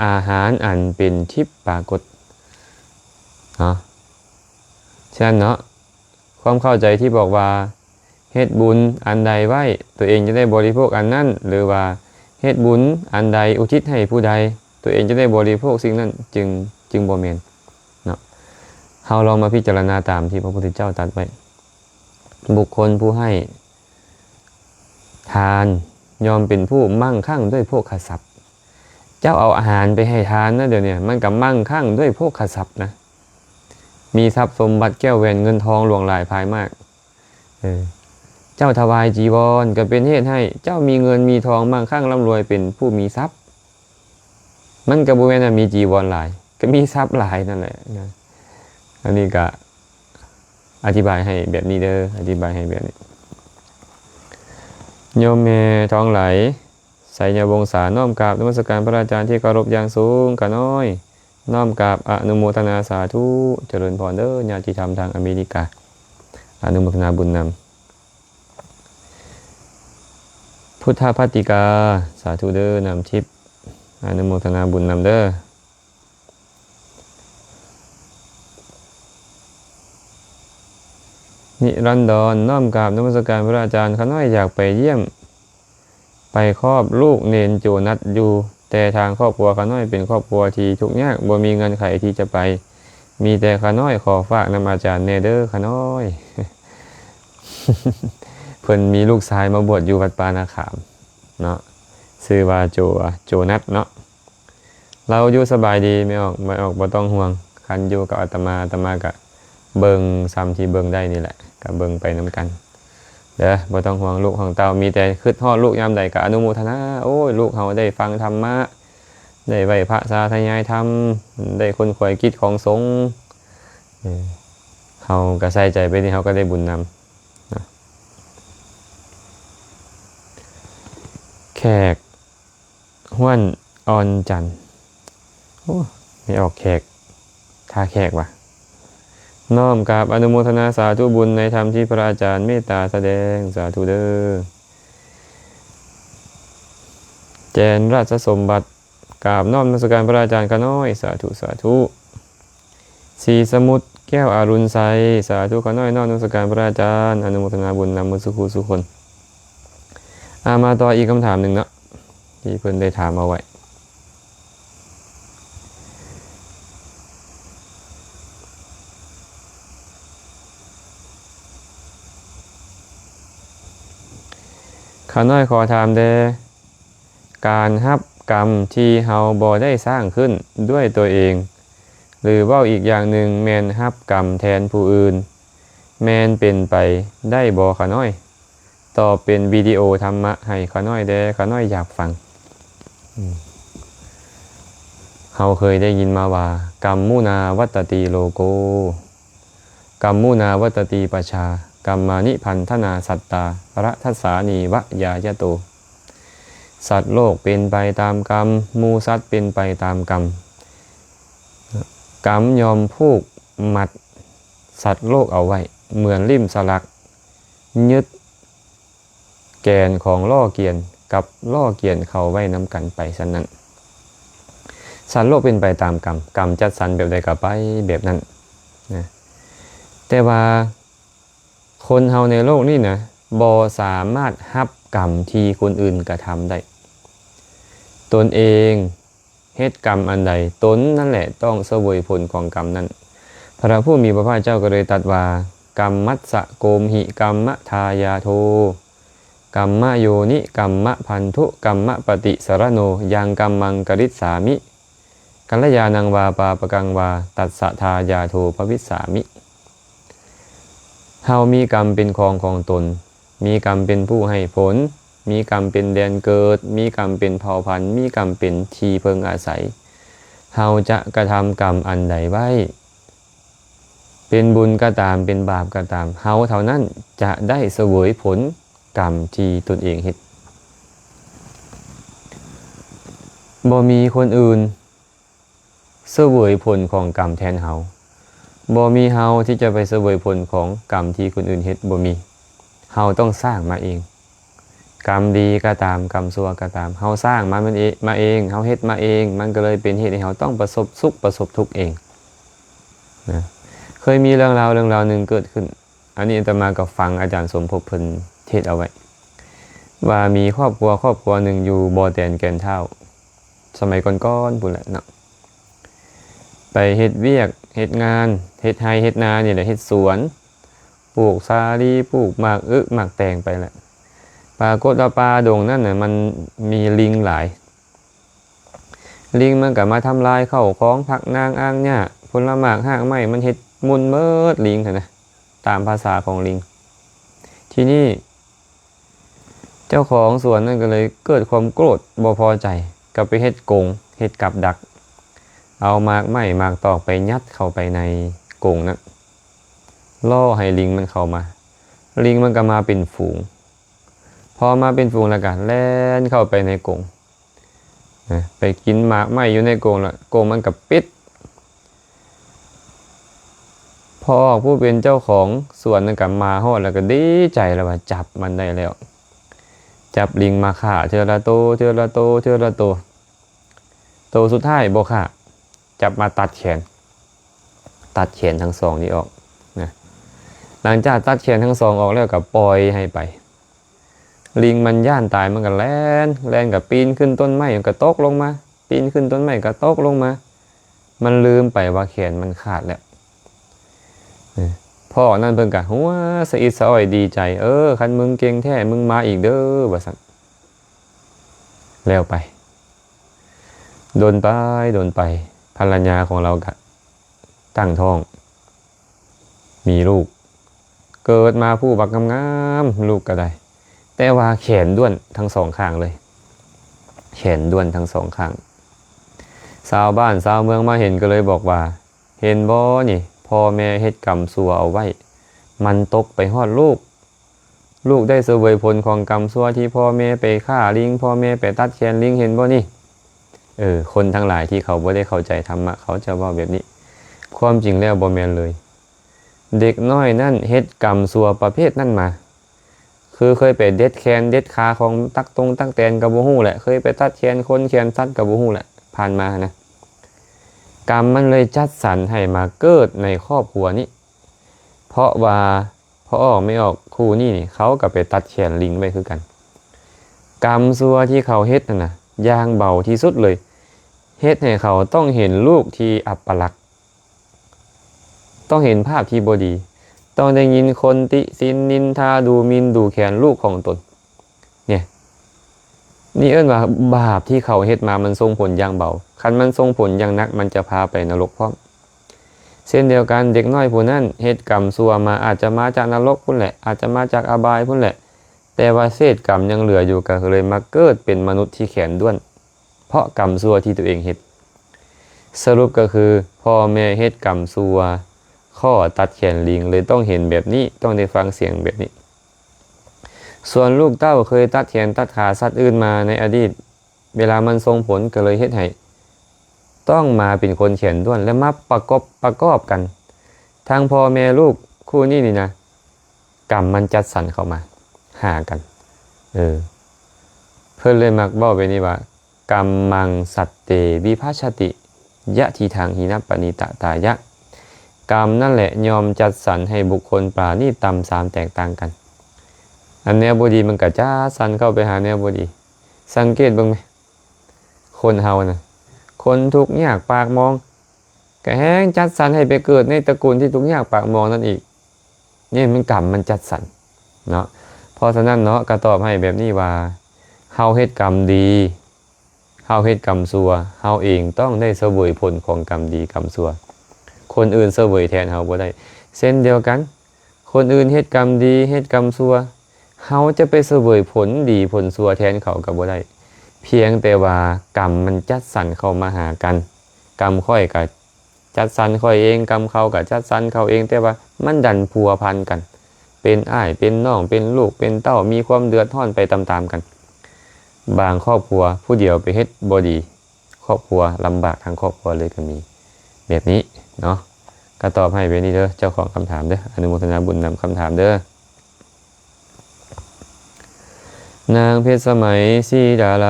ອາຫານອັນເປັນທິບປາກົດເນາະ. ສະນັ້ນເນາະ, ຄວາມເຂົ້າໃຈທີ່ບອກວ່າ ເຮັດບຸນອັນໃດໄວ້ ຕົວເອງຈະໄດ້ບໍລິໂພກອັນນັ້ນ, ຫຼືວ່າເຮັດບຸນອັນໃດອຸທິດໃຫ້ຜູ້ໃດ ຕົວເອງຈະໄດ້ບໍລິໂພກສິ່ງນັ້ນ, ຈຶ່ງ ຈຶ່ງບໍ່ແມ່ນເນາະ. ເຮົາລອງມາພິຈາລະນາຕາມທີ່ພະພຸດທະເຈົ້າຕັດໄວ້, ບຸກຄົນຜູ້ໃຫ້ທານຍ່ອມເປັນຜູ້ມັ່ງຄັ່ງດ້ວຍໂພຄະຊັບ. ເຈົ້າເອົາອາຫານໄປໃຫ້ທານນະ, ດຽວນີ້ມັນກໍມັ່ງຄັ່ງດ້ວຍໂພຄະຊັບນະ, ມີຊັບສົມບັດແກ້ວແຫວນເງິນທອງຫຼວງຫຼາຍພາຍມາກ. ເອີ ເຈົ້າຖວາຍຈີວອນ ກໍເປັນເຫດໃຫ້ເຈົ້າມີເງິນມີທອງ ມັ່ງຄັ່ງລ່ຳລວຍ ເປັນຜູ້ມີຊັບ. ມັນກໍບໍ່ແມ່ນວ່າມີຈີວອນຫຼາຍ, ກໍມີຊັບຫຼາຍນັ້ນແຫຼະນະ. ອັນນີ້ກໍອະທິບາຍໃຫ້ແບບນີ້ເດີ້, ອະທິບາຍໃຫ້ແບບນີ້. ໂຍມແມ່ທອງໄຫຼ ໄຊຍະວົງສາ ນ້ອມກາບນະມັດສະການພະອາຈານທີ່ເຄົາລົບຢ່າງສູງ, ຂ້ານ້ອຍ ນ້ອມກາບອະນຸໂມທະນາສາທຸ. ຈະເລີນພອນເດີ້ ຍາດຕິທຳທາງອາເມລິກາ, ອະນຸໂມທະນາບຸນນຳ. ພຸດທະພັດຕິກາ ສາທຸເດີ້, ນ້ຳທິບ ອະນຸໂມທະນາບຸນນຳເດີ້. ນິລັນດອນ ນ້ອມກາບນະມັດສະການພະອາຈານ, ຂ້ານ້ອຍຢາກໄປຢ້ຽມ ໄປຄອບລູກເນນໂຈນັດຢູ່ ແຕ່ທາງຄອບຄົວຂ້ານ້ອຍເປັນຄອບຄົວທີ່ທຸກຍາກ, ບໍ່ມີເງື່ອນໄຂທີ່ຈະໄປ. ມີແຕ່ຂ້ານ້ອຍຂໍຝາກນຳອາຈານແດ່ເດີຂ້ານ້ອຍ. ເພິ່ນມີລູກຊາຍມາບວດຢູ່ວັດປ່ານາຂາມເນາະ, ຊື່ວ່າໂຈ ໂຈນັດເນາະ. ລາວຢູ່ສະບາຍດີ ແມ່ອອກ ແມ່ອອກບໍ່ຕ້ອງຫ່ວງ. ຄັນຢູ່ກັບອາດຕະມາ, ອາດຕະມາກະເບິ່ງສ່ຳທີ່ເບິ່ງໄດ້ນີ້ແຫຼະ, ກະເບິ່ງໄປນຳກັນເດີ, ບໍ່ຕ້ອງຫ່ວງລູກຂອງເຕົ້າ. ມີແຕ່ຄຶດຮອດລູກຍາມໃດກະອະນຸໂມທະນາ. ໂອ້ຍ ລູກເຮົາໄດ້ຟັງທຳມະ, ໄດ້ໄຫວ້ພະສາທະຍາຍທຳ, ໄດ້ຂົນຂວາຍກິດຂອງສົງ, ເອີ ເຮົາກະໃສ່ໃຈໄປນີ້ ເຮົາກະໄດ້ບຸນນຳ. ແຂກ ຫ້ວນອ່ອນຈັນ. ໂອ້ ແມ່ອອກແຂກ ທ່າແຂກຫວາ. ນ້ອມກາບອະນຸໂມທະນາສາທຸບຸນໃນທຳທີ່ພະອາຈານເມດຕາສະແດງ. ສາທຸເດີ. ແຈນລາຊະສົມບັດ. ກາບນ້ອມນະມັດສະການພະອາຈານຂ້ານ້ອຍ. ສາທຸ ສາທຸ. ສີສະໝຸດ ແກ້ວອາລຸນໄຊ. ສາທຸ ຂ້ານ້ອຍນ້ອມນະມັດສະການພະອາຈານ, ອະນຸໂມທະນາບຸນນຳໝົດສູ່ຜູ້ສູ່ຄົນ. ອາ ມາຕໍ່ອີກຄຳຖາມໜຶ່ງເນາະ ທີ່ເພິ່ນໄດ້ຖາມເອົາໄວ້. ຂ້ານ້ອຍຂໍຖາມແດ່, ການຮັບກຳທີ່ເຮົາບໍ່ໄດ້ສ້າງຂຶ້ນດ້ວຍຕົວເອງ ຫຼື ເວົ້າອີກຢ່າງໜຶ່ງແມ່ນຮັບກຳແທນຜູ້ອື່ນ, ແມ່ນເປັນໄປໄດ້ບໍ່ຂ້ານ້ອຍ? ຕອບເປັນວິດີໂອທຳມະໃຫ້ຂ້ານ້ອຍແດ່, ຂ້ານ້ອຍຢາກຟັງ. ເຮົາເຄີຍໄດ້ຍິນມາວ່າ ກຳມຸນາວັດຕະຕິໂລໂກ ກຳມຸນາວັດຕະຕິປະຊາ ກຳມານິພັນທະນາສັດຕາ ຣະທັດສານີວະຍາຍະໂຕ. ສັດໂລກເປັນໄປຕາມກຳ, ໝູ່ສັດເປັນໄປຕາມກຳ. ກຳຍ່ອມຜູກມັດສັດໂລກເອົາໄວ້ ເໝືອນລິ້ມສະຫຼັກຍຶດ ແກນຂອງລໍ້ກຽນກັບລໍ້ກຽນເຂົ້າໄວ້ນຳກັນໄປຊັ້ນນັ້ນ. ສັດໂລກເປັນໄປຕາມກຳ, ກຳຈັດສັນແບບໃດກໍໄປແບບນັ້ນນະ. ແຕ່ວ່າຄົນເຮົາໃນໂລກນີ້ນະ ບໍ່ສາມາດຮັບກຳທີ່ຄົນອື່ນກະທຳໄດ້. ຕົນເອງ ເຮັດກຳອັນໃດ, ຕົນນັ້ນແຫຼະຕ້ອງສະເຫວີຍຜົນຂອງກຳນັ້ນ. ພະຜູ້ມີພະພາກເຈົ້າກໍເລີຍຕັດວ່າ ກຳມັດສະໂກມຫິ ກຳມະທາຍາໂທ ກຳມະໂຍນິ ກຳມະພັນທຸ ກຳມະປະຕິສະຣະໂນ ຍັງກຳມັງກະລິດສາມິ ກັນລະຍານັງວາ ປາປະກັງວາ ຕັດສະທາຍາໂທ ພະວິດສາມິ. ເຮົາມີກຳເປັນຂອງຂອງຕົນ, ມີກຳເປັນຜູ້ໃຫ້ຜົນ, ມີກຳເປັນແດນເກີດ, ມີກຳເປັນເຜົ່າພັນ, ມີກຳເປັນທີ່ເພິ່ງອາໄສ. ເຮົາຈະກະທຳກຳອັນໃດໄວ້, ເປັນບຸນກໍຕາມ, ເປັນບາບກໍຕາມ, ເຮົາເທົ່ານັ້ນຈະໄດ້ສະເຫວີຍຜົນກຳທີ່ຕົນເອງເຮັດ. ບໍ່ມີຄົນອື່ນ ສະເຫວີຍຜົນຂອງກຳແທນເຮົາ. ບໍ່ມີເຮົາທີ່ຈະໄປສະເຫວີຍຜົນຂອງກຳທີ່ຄົນອື່ນເຮັດ, ບໍ່ມີ. ເຮົາຕ້ອງສ້າງມາເອງ. ກຳດີກໍຕາມ, ກຳຊົ່ວກໍຕາມ, ເຮົາສ້າງມາມັນເອ ມາເອງ, ເຮົາເຮັດມາເອງ, ມັນກໍເລີຍເປັນເຫດໃຫ້ເຮົາຕ້ອງປະສົບສຸກ, ປະສົບທຸກເອງນະ. ເຄີຍມີເລື່ອງລາວ, ເລື່ອງລາວໜຶ່ງເກີດຂຶ້ນ. ອັນນີ້ອາດຕະມາກໍຟັງອາຈານສົມພົບເພິ່ນເທດເອົາໄວ້ ວ່າມີຄອບຄົວ ຄອບຄົວໜຶ່ງຢູ່ບໍ່ແຕນແກ່ນທ້າວ ສະໄໝກ່ອນໆພຸ້ນແຫຼະເນາະ ໄປເຮັດວຽກເຮັດງານ ເຮັດໄຮ່ເຮັດນານີ້ແຫຼະ ເຮັດສວນ ປູກສາລີ ປູກໝາກອຶໝາກແຕງໄປແຫຼະ. ປາກົດວ່າປ່າດົງນັ້ນນະ ມັນມີລິງຫຼາຍ. ລິງມັນກໍມາທຳລາຍເຂົ້າຂອງ ຜັກນາງ ອ່າງຫຍ້າ ຜົນລະໝາກ ຮາກໄມ້ ມັນເຮັດໝຸ່ນເໝິດ ລິງຫັ້ນນະ ຕາມພາສາຂອງລິງ. ທີນີ້ເຈົ້າຂອງສວນນັ້ນກໍເລີຍເກີດຄວາມໂກດບໍ່ພໍໃຈ ກໍໄປເຮັດກົງ ເຮັດກັບດັກ ເອົາໝາກໄມ້ໝາກຕອກໄປຍັດເຂົ້າໄປໃນກົງນັ້ນ ລໍໃຫ້ລິງມັນເຂົ້າມາ. ລິງມັນກໍມາເປັນຝູງ ພໍມາເປັນຝູງແລ້ວກໍແລ່ນເຂົ້າໄປໃນກົງ ນະ ໄປກິນໝາກໄມ້ຢູ່ໃນກົງ ລະກົງມັນກໍປິດ. ພໍ່ອອກຜູ້ເປັນເຈົ້າຂອງສວນນັ້ນກໍມາຮອດ ລະກໍດີໃຈລະວ່າຈັບມັນໄດ້ແລ້ວ. ຈັບລິງມາຂ້າເທື່ອລະໂຕ ເທື່ອລະໂຕ ເທື່ອລະໂຕ. ໂຕສຸດທ້າຍບໍ່ຂ້າ ຈັບມາຕັດແຂນ ຕັດແຂນທັງສອງນີ້ອອກນະ. ຫຼັງຈາກຕັດແຂນທັງສອງອອກແລ້ວກໍປ່ອຍໃຫ້ໄປ. ລິງມັນຢ້ານຕາຍ ມັນກໍແລ່ນ ແລ່ນກໍປີນຂຶ້ນຕົ້ນໄມ້ ມັນກໍຕົກລົງມາ ປີນຂຶ້ນຕົ້ນໄມ້ກໍຕົກລົງມາ. ມັນລືມໄປວ່າແຂນມັນຂາດແລ້ວ. ເອີ ພໍ້ນັ້ນເພິ່ນກໍຫົວສະອິດສະອ້ອຍດີໃຈ, ເອີ ຄັນມຶງເກັ່ງແທ້ ມຶງມາອີກເດີ ວ່າຊັ້ນ. ແລ້ວໄປ ດົນໄປ ດົນໄປ ພັນລະຍາຂອງລາວກໍຕັ້ງທ້ອງ ມີລູກ ເກີດມາຜູ້ບັກງາມໆ ລູກກໍໄດ້ ແຕ່ວ່າແຂນດ້ວນທັງສອງຂ້າງເລີຍ ແຂນດ້ວນທັງສອງຂ້າງ. ຊາວບ້ານຊາວເມືອງມາເຫັນກໍເລີຍບອກວ່າ ເຫັນບໍ່ນີ້ ພໍ່ແມ່ເຮັດກຳຊົ່ວເອົາໄວ້ ມັນຕົກໄປຮອດລູກ ລູກໄດ້ສະເຫວີຍຜົນຂອງກຳຊົ່ວທີ່ພໍ່ແມ່ໄປຂ້າລິງ ພໍ່ແມ່ໄປຕັດແຂນລິງ ເຫັນບໍ່ນີ້? ເອີ ຄົນທັງຫຼາຍທີ່ເຂົາບໍ່ໄດ້ເຂົ້າໃຈທຳມະ ເຂົາຈະເວົ້າແບບນີ້. ຄວາມຈິງແລ້ວບໍ່ແມ່ນເລີຍ. ເດັກນ້ອຍນັ້ນເຮັດກຳຊົ່ວປະເພດນັ້ນມາ ຄືເຄີຍໄປເດັດແຂນເດັດຂາຂອງຕັກຕົງຕັກແຕນກໍບໍ່ຮູ້ແຫຼະ, ເຄີຍໄປຕັດແຂນຄົນແຂນສັດກໍບໍ່ຮູ້ແຫຼະ ຜ່ານມາຫັ້ນນະ. ກຳມັນເລີຍຈັດສັນໃຫ້ມາເກີດໃນຄອບຄົວນີ້ ເພາະວ່າພໍ່ອອກແມ່ອອກຄູ່ນີ້ນີ້ ເຂົາກໍໄປຕັດແຂນລິງໄວ້ຄືກັນ. ກຳຊົ່ວທີ່ເຂົາເຮັດນັ້ນນະ ຢ່າງເບົາທີ່ສຸດເລີຍ ເຮັດໃຫ້ເຂົາຕ້ອງເຫັນລູກທີ່ອັບປະລັກ ຕ້ອງເຫັນພາບທີ່ບໍ່ດີ ຕ້ອງໄດ້ຍິນຄົນຕິສິນນິນທາ ດູໝິ່ນດູແຄນລູກຂອງຕົນ. ນີ້ ນີ້ເອີ້ນວ່າບາບທີ່ເຂົາເຮັດມາມັນສົ່ງຜົນຢ່າງເບົາ, ຄັນມັນສົ່ງຜົນຢ່າງໜັກ ມັນຈະພາໄປນະລົກພ້ອມ. ເຊັ່ນດຽວກັນ ເດັກນ້ອຍຜູ້ນັ້ນເຮັດກຳຊົ່ວມາ ອາດຈະມາຈາກນະລົກພຸ້ນແຫຼະ, ອາດຈະມາຈາກອະບາຍພຸ້ນແຫຼະ, ແຕ່ວ່າເສດກຳຍັງເຫຼືອຢູ່ ກໍເລີຍມາເກີດເປັນມະນຸດທີ່ແຂນດ້ວນ ເພາະກຳຊົ່ວທີ່ຕົວເອງເຮັດ. ສະຫຼຸບກໍຄື ພໍ່ແມ່ເຮັດກຳຊົ່ວ ຂໍ້ຕັດແຂນລິງ ເລີຍຕ້ອງເຫັນແບບນີ້ ຕ້ອງໄດ້ຟັງສຽງແບບນີ້. ສ່ວນລູກເຕົ້າເຄີຍຕັດແຂນຕັດຂາສັດອື່ນມາໃນອະດີດ ເວລາມັນສົ່ງຜົນກໍເລີຍເຮັດໃຫ້ຕ້ອງມາເປັນຄົນແຂນດ້ວນ ແລະ ມາປະກອບ ປະກອບກັນ ທັງພໍ່ແມ່ລູກຄູ່ນີ້ນີ້ນະ ກຳມັນຈັດສັນເຂົ້າມາຫາກັນ. ເອີ ເພິ່ນເລີຍມັກເວົ້າແບບນີ້ວ່າ ກຳມັງສັດເຕວິພັດຊະຕິ ຍະທິທັງຫິນະປະນີຕະຕາຍະ. ກຳນັ້ນແຫຼະຍ່ອມຈັດສັນໃຫ້ບຸກຄົນປານີດຕ່ຳຊາມແຕກຕ່າງກັນ. ອັນແນວບໍ່ດີມັນກໍຈັດສັນເຂົ້າໄປຫາແນວບໍ່ດີ. ສັງເກດເບິ່ງແມ ຄົນເຮົານະ ຄົນທຸກຍາກປາກໝອງ ກະແຮ່ງຈັດສັນໃຫ້ໄປເກີດໃນຕະກຸນທີ່ທຸກຍາກປາກໝອງນັ້ນອີກ. ນີ້ມັນກຳມັນຈັດສັນເນາະ. ເພາະສະນັ້ນເນາະ ກະຕອບໃຫ້ແບບນີ້ວ່າ ເຮົາເຮັດກຳດີ ເຮົາເຮັດກຳຊົ່ວ ເຮົາເອງຕ້ອງໄດ້ສະເຫວີຍຜົນຂອງກຳດີກຳຊົ່ວ. ຄົນອື່ນສະເຫວີຍແທນເຮົາບໍ່ໄດ້. ເຊັ່ນດຽວກັນ ຄົນອື່ນເຮັດກຳດີ ເຮັດກຳຊົ່ວ ເຮົາຈະໄປສະເຫວີຍຜົນດີຜົນຊົ່ວແທນເຂົາກໍບໍ່ໄດ້. ພຽງແຕ່ວ່າກຳມັນຈັດສັນເຂົ້າມາຫາກັນ. ກຳຂ້ອຍກໍຈັດສັນຂ້ອຍເອງ, ກຳເຂົາກໍຈັດສັນເຂົາເອງ, ແຕ່ວ່າມັນດັນພົວພັນກັນ ເປັນອ້າຍ ເປັນນ້ອງ ເປັນລູກ ເປັນເຕົ້າ ມີຄວາມເດືອດຮ້ອນໄປຕາມໆກັນ. ບາງຄອບຄົວຜູ້ດຽວໄປເຮັດບໍ່ດີ ຄອບຄົວລຳບາກທັງຄອບຄົວເລີຍກໍມີ ແບບນີ້ເນາະ. ກໍຕອບໃຫ້ແບບນີ້ເດີ ເຈົ້າຂອງຄຳຖາມເດີ ອະນຸໂມທະນາບຸນນຳຄຳຖາມເດີ. ນາງເພັດສະໄໝ ສີດາໄລ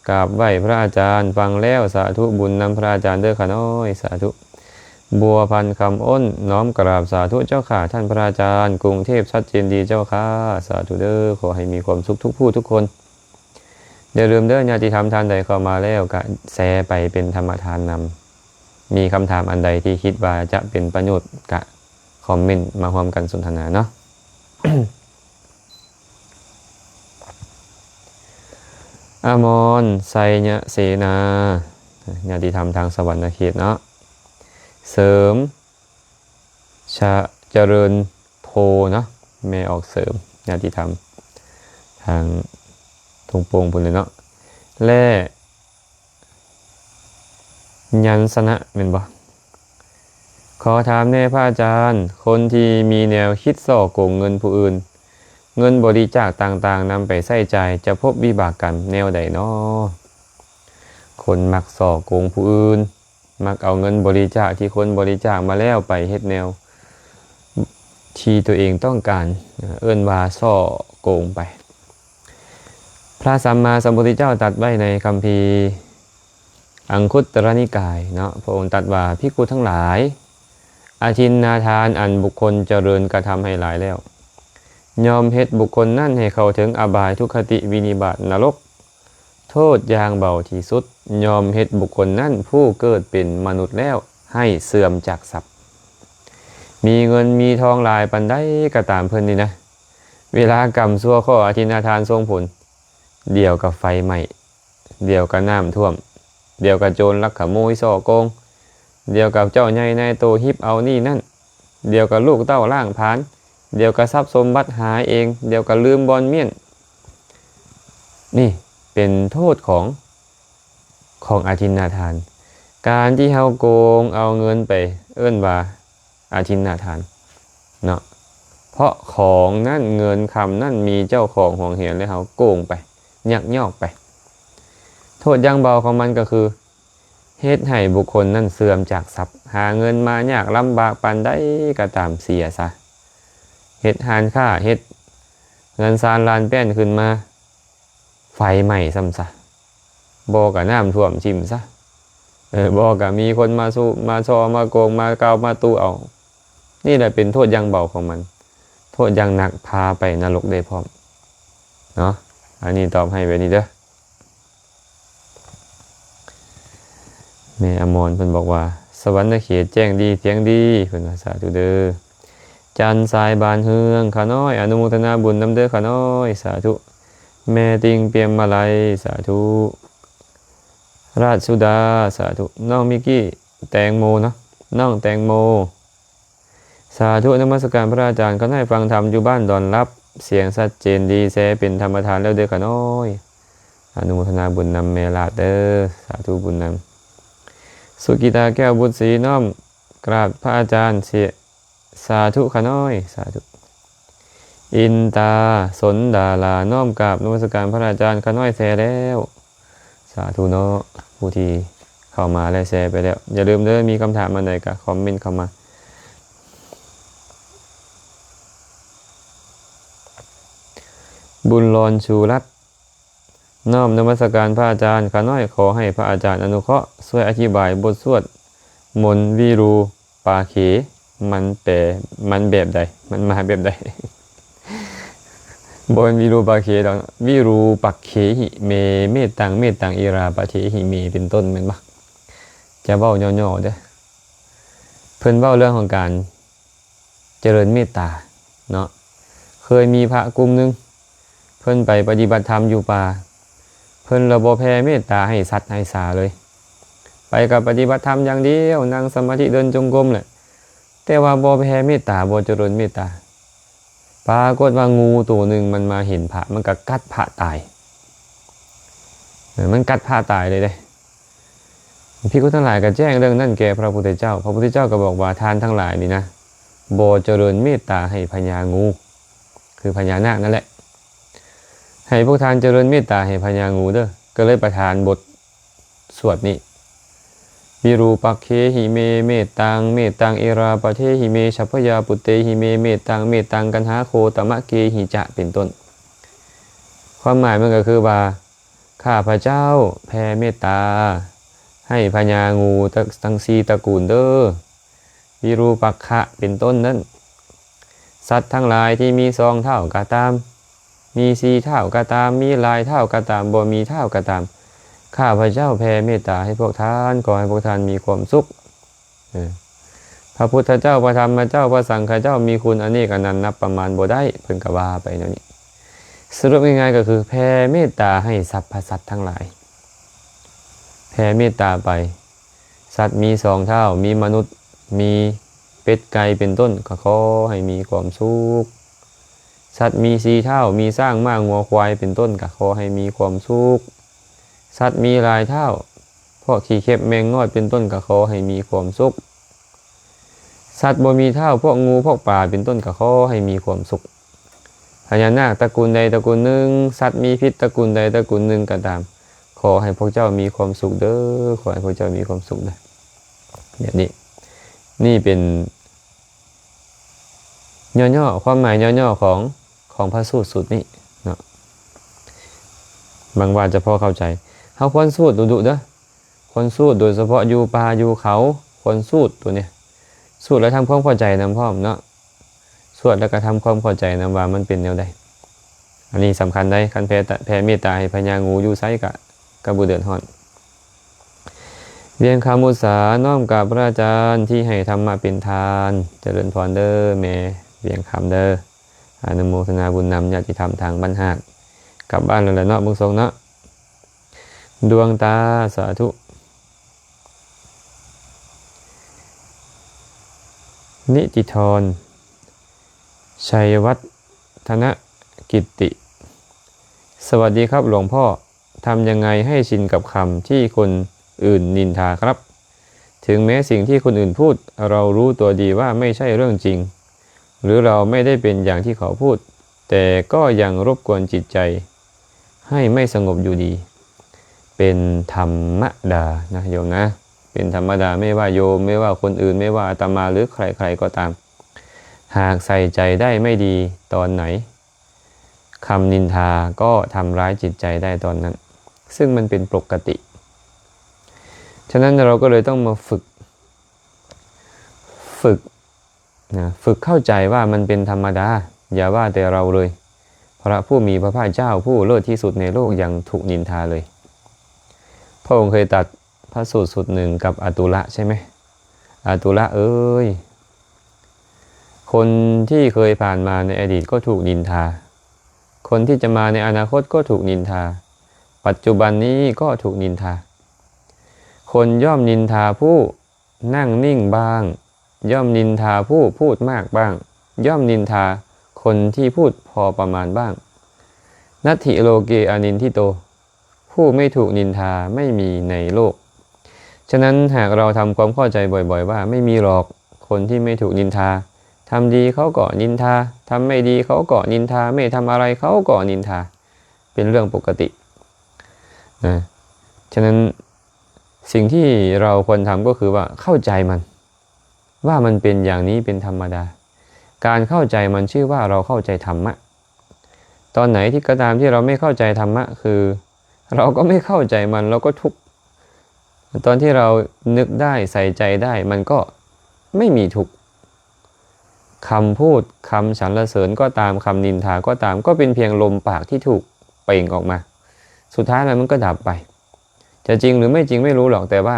ກາບໄຫວ້ພະອາຈານ ຟັງແລ້ວສາທຸບຸນນຳພະອາຈານເດີຂ້ານ້ອຍ ສາທຸ. ບົວພັນ ຄຳອົນ ນ້ອມກະລາບສາທຸເຈົ້າຂ້າທ່ານພະອາຈານ ກຸງເທບຊັດເຈນດີເຈົ້າຂ້າ ສາທຸເດີ ຂໍໃຫ້ມີຄວາມສຸກທຸກຜູ້ທຸກຄົນ. ຢ່າລືມເດີ ຍາຕິທຳທ່ານໃດເຂົ້າມາແລ້ວກະແຊໄປເປັນທຳມະທານນຳ. ມີຄຳຖາມອັນໃດທີ່ຄິດວ່າຈະເປັນປະໂຫຍດກະຄອມເມັນມາຮ່ວມກັນສົນທະນາເນາະ. ອາມອນ ໄຊຍະເສນາ ຍາຕິທຳທາງສະຫວັນນະເຂດເນາະ ເສີມ ຈະ ຈະເລີນໂພເນາະ ແມ່ອອກເສີມ ຍາຕິທຳທາງທົ່ງໂປ່ງພຸ້ນແຫຼະເນາະ ແລະ ຍັນຊະນະ ແມ່ນບໍ່? ຂໍຖາມແດ່ພະອາຈານ ຄົນທີ່ມີແນວຄິດສໍ້ໂກງເງິນຜູ້ອື່ນ ເງິນບໍລິຈາກຕ່າງໆນຳໄປໃຊ້ຈ່າຍ ຈະພົບວິບາກກຳແນວໃດນໍ? ຄົນມັກສໍ້ໂກງຜູ້ອື່ນ ມັກເອົາເງິນບໍລິຈາກທີ່ຄົນບໍລິຈາກມາແລ້ວໄປເຮັດແນວທີ່ຕົວເອງຕ້ອງການ ເອີ້ນວ່າສໍ້ໂກງໄປ. ພະສຳມາສຳພຸດທະເຈົ້າຕັດໄວ້ໃນຄຳພີອັງຄຸດຕະລະນິກາຍເນາະ ພະອົງຕັດວ່າ ພິກຂຸທັງຫຼາຍ ອະທິນນາທານອັນບຸກຄົນຈະເລີນກະທຳໃຫ້ຫຼາຍແລ້ວ ຍ່ອມເຮັດບຸກຄົນນັ້ນໃຫ້ເຂົ້າເຖິງອະບາຍທຸກຄະຕິວິນິບາດນະລົກ. ໂທດຢ່າງເບົາທີ່ສຸດ ຍ່ອມເຮັດບຸກຄົນນັ້ນຜູ້ເກີດເປັນມະນຸດແລ້ວໃຫ້ເສື່ອມຈາກຊັບ. ມີເງິນມີທອງຫຼາຍປານໃດກໍຕາມເພິ່ນນີ້ນະ, ເວລາກຳຊົ່ວຂໍ້ອະທິນນາທານສົ່ງຜົນ, ດຽວກໍໄຟໄໝ້, ດຽວກໍນ້ຳຖ້ວມ, ດຽວກໍໂຈນລັກຂະໂມຍສໍ້ໂກງ, ດຽວກໍເຈົ້າໃຫຍ່ນາຍໂຕຮິບເອົານີ້ນັ້ນ, ດຽວກໍລູກເຕົ້າລ້າງຜານ, ດຽວກໍຊັບສົມບັດຫາຍເອງ, ດຽວກໍລືມບ່ອນມ້ຽນ. ນີ້ເປັນໂທດຂອງ ຂອງອະທິນນາທານ. ການທີ່ເຮົາໂກງເອົາເງິນໄປເອີ້ນວ່າອະທິນນາທານເນາະ, ເພາະຂອງນັ້ນ ເງິນຄຳນັ້ນມີເຈົ້າຂອງຫວງແຫນ ແລະ ເຮົາໂກງໄປ ຍັກຍອກໄປ. ໂທດຢ່າງເບົາຂອງມັນກໍຄື ເຮັດໃຫ້ບຸກຄົນນັ້ນເສື່ອມຈາກຊັບ, ຫາເງິນມາຍາກລຳບາກປານໃດກໍຕາມເສຍຊະ, ເຮັດຮ້ານຄ້າ, ເຮັດເຮືອນຊານລານແປ້ນຂຶ້ນມາ, ໄຟໄໝ້ຊ້ຳຊະ, ບໍ່ກໍນ້ຳຖ້ວມຖິ້ມຊະ, ເອີ ບໍ່ກໍມີຄົນມາຊູ້ມາຊໍ້ມາໂກງມາກ່າວມາຕູເອົາ. ນີ້ແຫຼະເປັນໂທດຢ່າງເບົາຂອງມັນ, ໂທດຢ່າງໜັກພາໄປນະລົກໄດ້ພ້ອມເນາະ. ອັນນີ້ຕອບໃຫ້ແບບນີ້ເດີ້. ແມ່ອະມອນເພິ່ນບອກວ່າ ສະຫວັນນະເຂດແຈ້ງດີສຽງດີ, ເພິ່ນວ່າ ສາທຸເດີ້. ຈັນສາຍບານເຮືອງ ຂະນ້ອຍ ອະນຸໂມທະນາບຸນນຳເດີ້ ຂະນ້ອຍ ສາທຸ. ແມ່ຕິ່ງ ປຽມມະໄລ ສາທຸ. ລາດສຸດາ ສາທຸ. ນ້ອງມິກກີ້ ແຕງໂມເນາະ, ນ້ອງແຕງໂມ. ສາທຸ ນະມັດສະການພະອາຈານ, ຂະນ້ອຍຟັງທຳຢູ່ບ້ານດອນລັບ, ສຽງຊັດເຈນດີ, ແຊເປັນທຳມະທານແລ້ວເດີ້ ຂະນ້ອຍ. ອະນຸໂມທະນາບຸນນຳແມ່ລາດເດີ້, ສາທຸບຸນນຳ. ສຸກິຕາ ແກ້ວບຸດສີ, ນ້ອມກາບພະອາຈານ, ສາທຸ ຂະນ້ອຍ ສາທຸ. ອິນຕາ ສົນດາລາ, ນ້ອມກາບນະມັດສະການພະອາຈານ, ຂະນ້ອຍແຊແລ້ວ. ສາທຸເນາະ ຜູ້ທີ່ເຂົ້າມາແລະແຊໄປແລ້ວ. ຢ່າລືມເດີ້ ມີຄຳຖາມອັນໃດກໍຄອມເມັນເຂົ້າມາ. ບຸນລອນ ຊູລັດ, ນ້ອມນະມັດສະການພະອາຈານ, ຂ້ານ້ອຍຂໍໃຫ້ພະອາຈານອະນຸເຄາະຊ່ວຍອະທິບາຍບົດສວດມົນວິຣູປາເຂ ມັນແປ ມັນແບບໃດ ມັນມາແບບໃດ? ບໍ່ແມ່ນວິຣູປາເຂດອກ, ວິຣູປັກເຂຫິເມ ເມດຕັງ ເມດຕັງ ເອລາປະເທຫິເມ ເປັນຕົ້ນ ແມ່ນບໍ່? ຈະເວົ້າຫຍໍ້ໆເດີ້. ເພິ່ນເວົ້າເລື່ອງຂອງການ ຈະເລີນເມດຕາເນາະ. ເຄີຍມີພະກຸ່ມໜຶ່ງ ເພິ່ນໄປປະຕິບັດທຳຢູ່ປ່າ, ເພິ່ນລະບໍ່ແຜ່ເມດຕາໃຫ້ສັດໃຫ້ສາເລີຍ. ໄປກໍປະຕິບັດທຳຢ່າງດຽວ, ນັ່ງສະມາທິ, ເດີນຈົງກົມແຫຼະ, ແຕ່ວ່າບໍ່ແຜ່ເມດຕາ, ບໍ່ຈະເລີນເມດຕາ. ປາກົດວ່າງູໂຕໜຶ່ງມັນມາເຫັນພະ, ມັນກໍກັດພະຕາຍ. ເອີ, ມັນກັດພະຕາຍເລີຍເດ້. ພິກຂຸທັງຫຼາຍກໍແຈ້ງເລື່ອງນັ້ນແກ່ພະພຸດທະເຈົ້າ. ພະພຸດທະເຈົ້າກໍບອກວ່າ ທ່ານທັງຫຼາຍນີ້ນະ ບໍ່ຈະເລີນເມດຕາໃຫ້ພະຍາງູ, ຄືພະຍານາກນັ້ນແຫຼະ. ໃຫ້ພວກທ່ານຈະເລີນເມດຕາໃຫ້ພະຍາງູເດີ້. ກໍເລີຍປະທານບົດສວດນີ້ ວິຣູປັກເຂຫິເມ ເມດຕັງ ເມດຕັງ ເອລາປະເທຫິເມ ສັບພະຍາປຸດເຕຫິເມ ເມດຕັງ ເມດຕັງ ກັນຫາໂຄຕະມະເກຫິຈະ ເປັນຕົ້ນ. ຄວາມໝາຍມັນກໍຄືວ່າ ຂ້າພະເຈົ້າແຜ່ເມດຕາໃຫ້ພະຍາງູທັງສີ່ຕະກູນເດີ້, ວິຣູປັກຂະເປັນຕົ້ນນັ້ນ. ສັດທັງຫຼາຍທີ່ມີສອງເທົ້າກໍຕາມ, ມີສີ່ເທົ້າກໍຕາມ, ມີຫຼາຍເທົ້າກໍຕາມ, ບໍ່ມີເທົ້າກໍຕາມ, ຂ້າພະເຈົ້າແຜ່ເມດຕາໃຫ້ພວກທ່ານ, ຂໍໃຫ້ພວກທ່ານມີຄວາມສຸກ. ເອີ ພະພຸດທະເຈົ້າ, ພະທຳມະເຈົ້າ, ພະສັງຄະເຈົ້າ ມີຄຸນອະເນກອະນັນນັບປະມານບໍ່ໄດ້, ເພິ່ນກໍວ່າໄປແນວນີ້. ສະຫຼຸບງ່າຍໆກໍຄື ແຜ່ເມດຕາໃຫ້ສັບພະສັດທັງຫຼາຍ. ແຜ່ເມດຕາໄປ, ສັດມີສອງເທົ້າ, ມີມະນຸດ, ມີເປັດໄກ່ເປັນຕົ້ນ, ກໍຂໍໃຫ້ມີຄວາມສຸກ. ສັດມີສີ່ເທົ້າ, ມີຊ້າງ, ມ້າ, ງົວ, ຄວາຍເປັນຕົ້ນ, ກໍຂໍໃຫ້ມີຄວາມສຸກ. ສັດມີຫຼາຍເທົ້າ, ພວກຂີ້ເຂັບແມງງອດເປັນຕົ້ນກໍຂໍໃຫ້ມີຄວາມສຸກ. ສັດບໍ່ມີເທົ້າ, ພວກງູພວກປາເປັນຕົ້ນກໍຂໍໃຫ້ມີຄວາມສຸກ. ພະຍານາກຕະກູນໃດຕະກູນໜຶ່ງ, ສັດມີພິດຕະກູນໃດຕະກູນໜຶ່ງກໍຕາມ, ຂໍໃຫ້ພວກເຈົ້າມີຄວາມສຸກເດີ້, ຂໍໃຫ້ພວກເຈົ້າມີຄວາມສຸກເດີ້. ແບບນີ້, ນີ້ເປັນຫຍໍ້ໆ, ຄວາມໝາຍຫຍໍ້ໆຂອງ, ຂອງພະສູດສູດນີ້ເນາະ. ຫວັງວ່າຈະພໍເຂົ້າໃຈ. ເຮົາຄວນສູດດຸໆເດີ້. ຄວນສູດ, ໂດຍສະເພາະຢູ່ປ່າຢູ່ເຂົາ, ຄວນສູດໂຕນີ້, ສູດແລ້ວທຳຄວາມເຂົ້າໃຈນຳພ້ອມເນາະ. ສວດແລ້ວກໍທຳຄວາມເຂົ້າໃຈນຳວ່າມັນເປັນແນວໃດ. ອັນນີ້ສຳຄັນໄດ໋, ຄັນແຜ່ຕະ ແຜ່ເມດຕາໃຫ້ພະຍາງູຢູ່ໃສກະ ກະບໍ່ເດືອດຮ້ອນ. ວຽງຄຳອຸດສາ ນ້ອມກາບພະອາຈານທີ່ໃຫ້ທຳມະເປັນທານ. ຈະເລີນພອນເດີແມ່ວຽງຄຳເດີ. ອະນຸໂມທະນາບຸນນຳຍາດຕິທຳທາງບ້ານຮາກ. ກັບບ້ານແລ້ວລະເນາະ ເບິ່ງຊົງເນາະ. ດວງຕາ ສາທຸ. ນິຕິທອນ ໄຊວັດທະນະກິດຕິ. สวัสดีครับหลวงพ่อ ทำยังไงให้ชินกับคำที่คนอื่นนินทาครับ ถึงแม้สิ่งที่คนอื่นพูด เรารู้ตัวดีว่าไม่ใช่เรื่องจริง หรือเราไม่ได้เป็นอย่างที่เขาพูด แต่ก็ยังรบกวนจิตใจให้ไม่สงบอยู่ดี เป็นธรรมดานะโยมนะ เป็นธรรมดา ไม่ว่าโยม ไม่ว่าคนอื่น ไม่ว่าอาตมา หรือใครๆ ก็ตาม หากใส่ใจได้ไม่ดีตอนไหน คำนินทาก็ทำร้ายจิตใจได้ตอนนั้น ซึ่งมันเป็นปกติ ฉะนั้นเราก็เลยต้องมาฝึก ฝึกนะ ฝึกเข้าใจว่ามันเป็นธรรมดา อย่าว่าแต่เราเลย พระผู้มีพระภาคเจ้าผู้เลิศที่สุดในโลกยังถูกนินทาเลย พระองค์เคยตรัสพระสูตรสูตรหนึ่งกับอตุละใช่ไหม อตุละเอ๋ย คนที่เคยผ่านมาในอดีตก็ถูกนินทา คนที่จะมาในอนาคตก็ถูกนินทา ปัจจุบันนี้ก็ถูกนินทา คนย่อมนินทาผู้นั่งนิ่งบ้าง ย่อมนินทาผู้พูดมากบ้าง ย่อมนินทาคนที่พูดพอประมาณบ้าง นัตถิโลเกอนินทิโต ผู้ไม่ถูกนินทาไม่มีในโลก ฉะนั้นหากเราทำความเข้าใจบ่อยๆ ว่าไม่มีหรอกคนที่ไม่ถูกนินทา ทำดีเขาก็นินทา ทำไม่ดีเขาก็นินทา ไม่ทำอะไรเขาก็นินทา เป็นเรื่องปกตินะ ฉะนั้นสิ่งที่เราควรทำก็คือว่าเข้าใจมัน ว่ามันเป็นอย่างนี้เป็นธรรมดา การเข้าใจมันชื่อว่าเราเข้าใจธรรมะ ตอนไหนที่ก็ตามที่เราไม่เข้าใจธรรมะ คือเราก็ไม่เข้าใจมัน เราก็ทุกข์ ตอนที่เรานึกได้ใส่ใจได้ มันก็ไม่มีทุกข์ คำพูด คำสรรเสริญก็ตาม คำนินทาก็ตาม ก็เป็นเพียงลมปากที่ถูกเปล่งออกมา สุดท้ายแล้วมันก็ดับไป จะจริงหรือไม่จริงไม่รู้หรอก แต่ว่า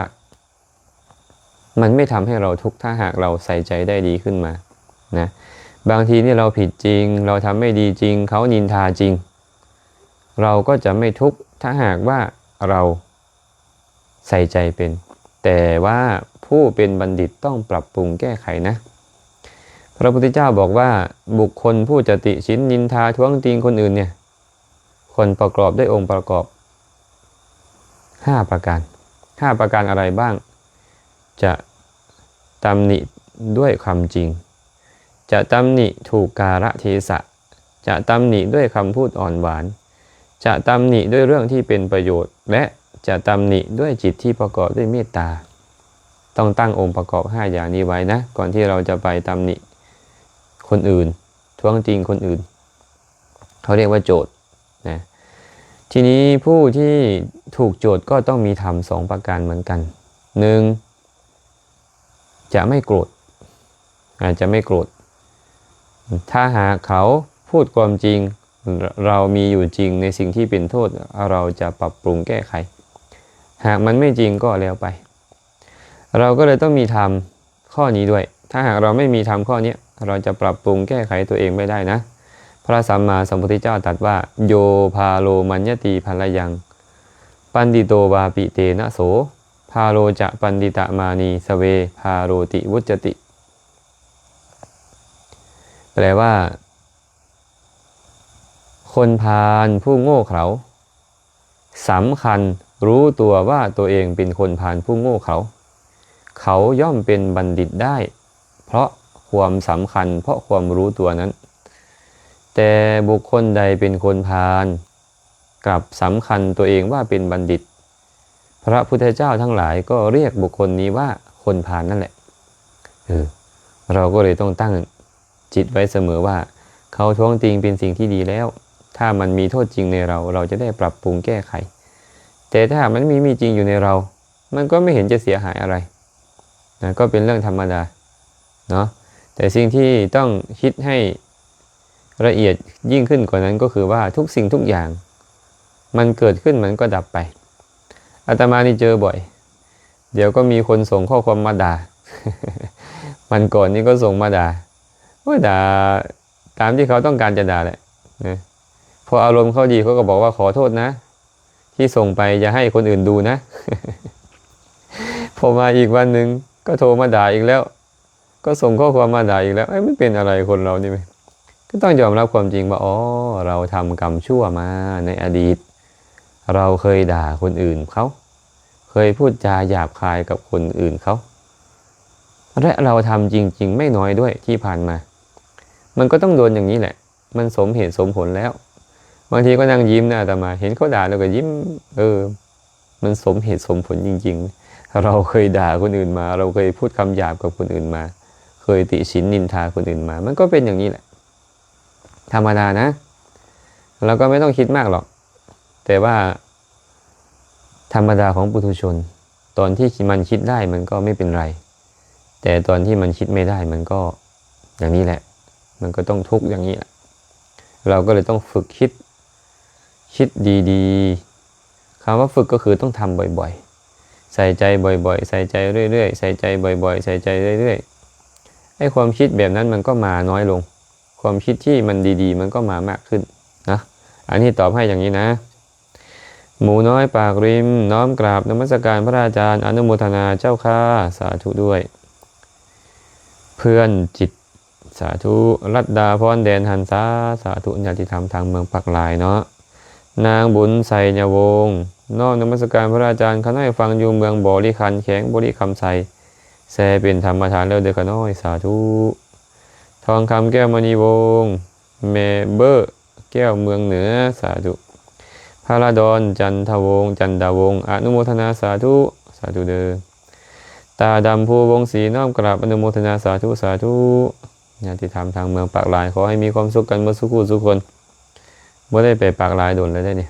มันไม่ทำให้เราทุกข์ ถ้าหากเราใส่ใจได้ดีขึ้นมานะ บางทีนี่เราผิดจริง เราทำไม่ดีจริง เขานินทาจริง เราก็จะไม่ทุกข์ ถ้าหากว่าเราใส่ใจเป็น แต่ว่าผู้เป็นบัณฑิตต้องปรับปรุงแก้ไขนะ พระพุทธเจ้าบอกว่า บุคคลผู้จะติฉินนินทาท้วงติงคนอื่นเนี่ย ควรประกอบด้วยองค์ประกอบห้าประการ ห้าประการอะไรบ้าง จะตำหนิด้วยความจริง จะตำหนิถูกกาลเทศะ จะตำหนิด้วยคำพูดอ่อนหวาน จะตำหนิด้วยเรื่องที่เป็นประโยชน์ และจะตำหนิด้วยจิตที่ประกอบด้วยเมตตา ต้องตั้งองค์ประกอบห้าอย่างนี้ไว้นะ ก่อนที่เราจะไปตำหนิคนอื่น ท้วงติงคนอื่น เขาเรียกว่าโจทก์นะ ทีนี้ผู้ที่ถูกโจทก์ก็ต้องมีธรรมสองประการเหมือนกัน หนึ่ง จะไม่โกรธ อาจจะไม่โกรธ ถ้าหากเขาพูดความจริง เรามีอยู่จริงในสิ่งที่เป็นโทษ เราจะปรับปรุงแก้ไข หากมันไม่จริงก็แล้วไป เราก็เลยต้องมีธรรมข้อนี้ด้วย ถ้าหากเราไม่มีธรรมข้อเนี้ย เราจะปรับปรุงแก้ไขตัวเองไม่ได้นะ พระสัมมาสัมพุทธเจ้าตรัสว่า โย พาโล มัญญติ พาลยัง ปัณฑิโต วาปิ เตนะ โส พาโล จะ ปัณฑิตะ มานี สเว พาโลติ วุจจติ แปลว่า คนพาลผู้โง่เขลา สำคัญรู้ตัวว่าตัวเองเป็นคนพาลผู้โง่เขลา เขาย่อมเป็นบัณฑิตได้ เพราะความสำคัญ เพราะความรู้ตัวนั้น แต่บุคคลใดเป็นคนพาล กลับสำคัญตัวเองว่าเป็นบัณฑิต พระพุทธเจ้าทั้งหลายก็เรียกบุคคลนี้ว่าคนพาลนั่นแหละ เออ เราก็เลยต้องตั้งจิตไว้เสมอว่า เขาท้วงติงเป็นสิ่งที่ดีแล้ว ถ้ามันมีโทษจริงในเรา เราจะได้ปรับปรุงแก้ไข แต่ถ้าหากมันไม่มีจริงอยู่ในเรา มันก็ไม่เห็นจะเสียหายอะไรนะ ก็เป็นเรื่องธรรมดาเนาะ แ แต่สิ่งที่ต้องคิดให้ละเอียดยิ่งขึ้นกว่านั้นก็คือว่าทุกสิ่งทุกอย่างมันเกิดขึ้นมันก็ดับไป อาตมานี่เจอบ่อย เดี๋ยวก็มีคนส่งข้อความมาด่า วันก่อนนี่ก็ส่งมาด่า โอ้ย ด่าตามที่เขาต้องการจะด่าแหละนะ พออารมณ์เขาดีเขาก็บอกว่า "ขอโทษนะ ที่ส่งไป อย่าให้คนอื่นดูนะ" พอมาอีกวันหนึ่งก็โทรมาด่าอีกแล้ว ก็ส่งข้อความมาด่าอีกแล้ว เอ้ย มันเป็นอะไรคนเรานี่ ก็ต้องยอมรับความจริงว่า อ๋อ เราทำกรรมชั่วมาในอดีต เราเคยด่าคนอื่นเขา เคยพูดจาหยาบคายกับคนอื่นเขา และเราทำจริงๆ ไม่น้อยด้วยที่ผ่านมา มันก็ต้องโดนอย่างนี้แหละ มันสมเหตุสมผลแล้ว บางทีก็นั่งยิ้มนะอาตมา เห็นเขาด่าแล้วก็ยิ้ม เออ มันสมเหตุสมผลจริงๆ เราเคยด่าคนอื่นมา เราเคยพูดคำหยาบกับคนอื่นมา เคยติฉินนินทาคนอื่นมา มันก็เป็นอย่างนี้แหละ ธรรมดานะ เราก็ไม่ต้องคิดมากหรอก แต่ว่าธรรมดาของปุถุชน ตอนที่มันคิดได้มันก็ไม่เป็นไร แต่ตอนที่มันคิดไม่ได้มันก็อย่างนี้แหละ มันก็ต้องทุกข์อย่างนี้แหละ เราก็เลยต้องฝึกคิด คิดดีๆ คำว่าฝึกก็คือต้องทำบ่อยๆ ใส่ใจบ่อยๆ ใส่ใจเรื่อยๆ ใส่ใจบ่อยๆ ใส่ใจเรื่อยๆ ไอ้ความคิดแบบนั้นมันก็มาน้อยลง ความคิดที่มันดีๆ มันก็มามากขึ้นนะ อันนี้ตอบให้อย่างนี้นะ หมูน้อยปากริม น้อมกราบนมัสการพระอาจารย์ อนุโมทนาเจ้าข้า สาธุด้วย เพื่อนจิต สาธุ รัตดาพร แดนหันษา สาธุ ญาติธรรมทางเมืองปากลายเนาะ นางบุญไสยวงศ์ น้อมนมัสการพระอาจารย์ ข้าน้อยฟังอยู่เมืองบริคัน แขวงบริคำไชย แซ่เป็นธรรมทานแล้วเด้อข้าน้อย สาธุ ทองคำแก้วมณีวงศ์ แม่เบ้อแก้วเมืองเหนือ สาธุ พระดอน จันทวงศ์ จันดาวงศ์ อนุโมทนา สาธุ สาธุเด้อ ตาดำ ภูวงศ์ศรี น้อมกราบอนุโมทนา สาธุ สาธุ ญาติธรรมทางเมืองปากลาย ขอให้มีความสุขกันหมดสุขูสุคน บ่ได้ไปปากลายโดนแล้วเด้นี่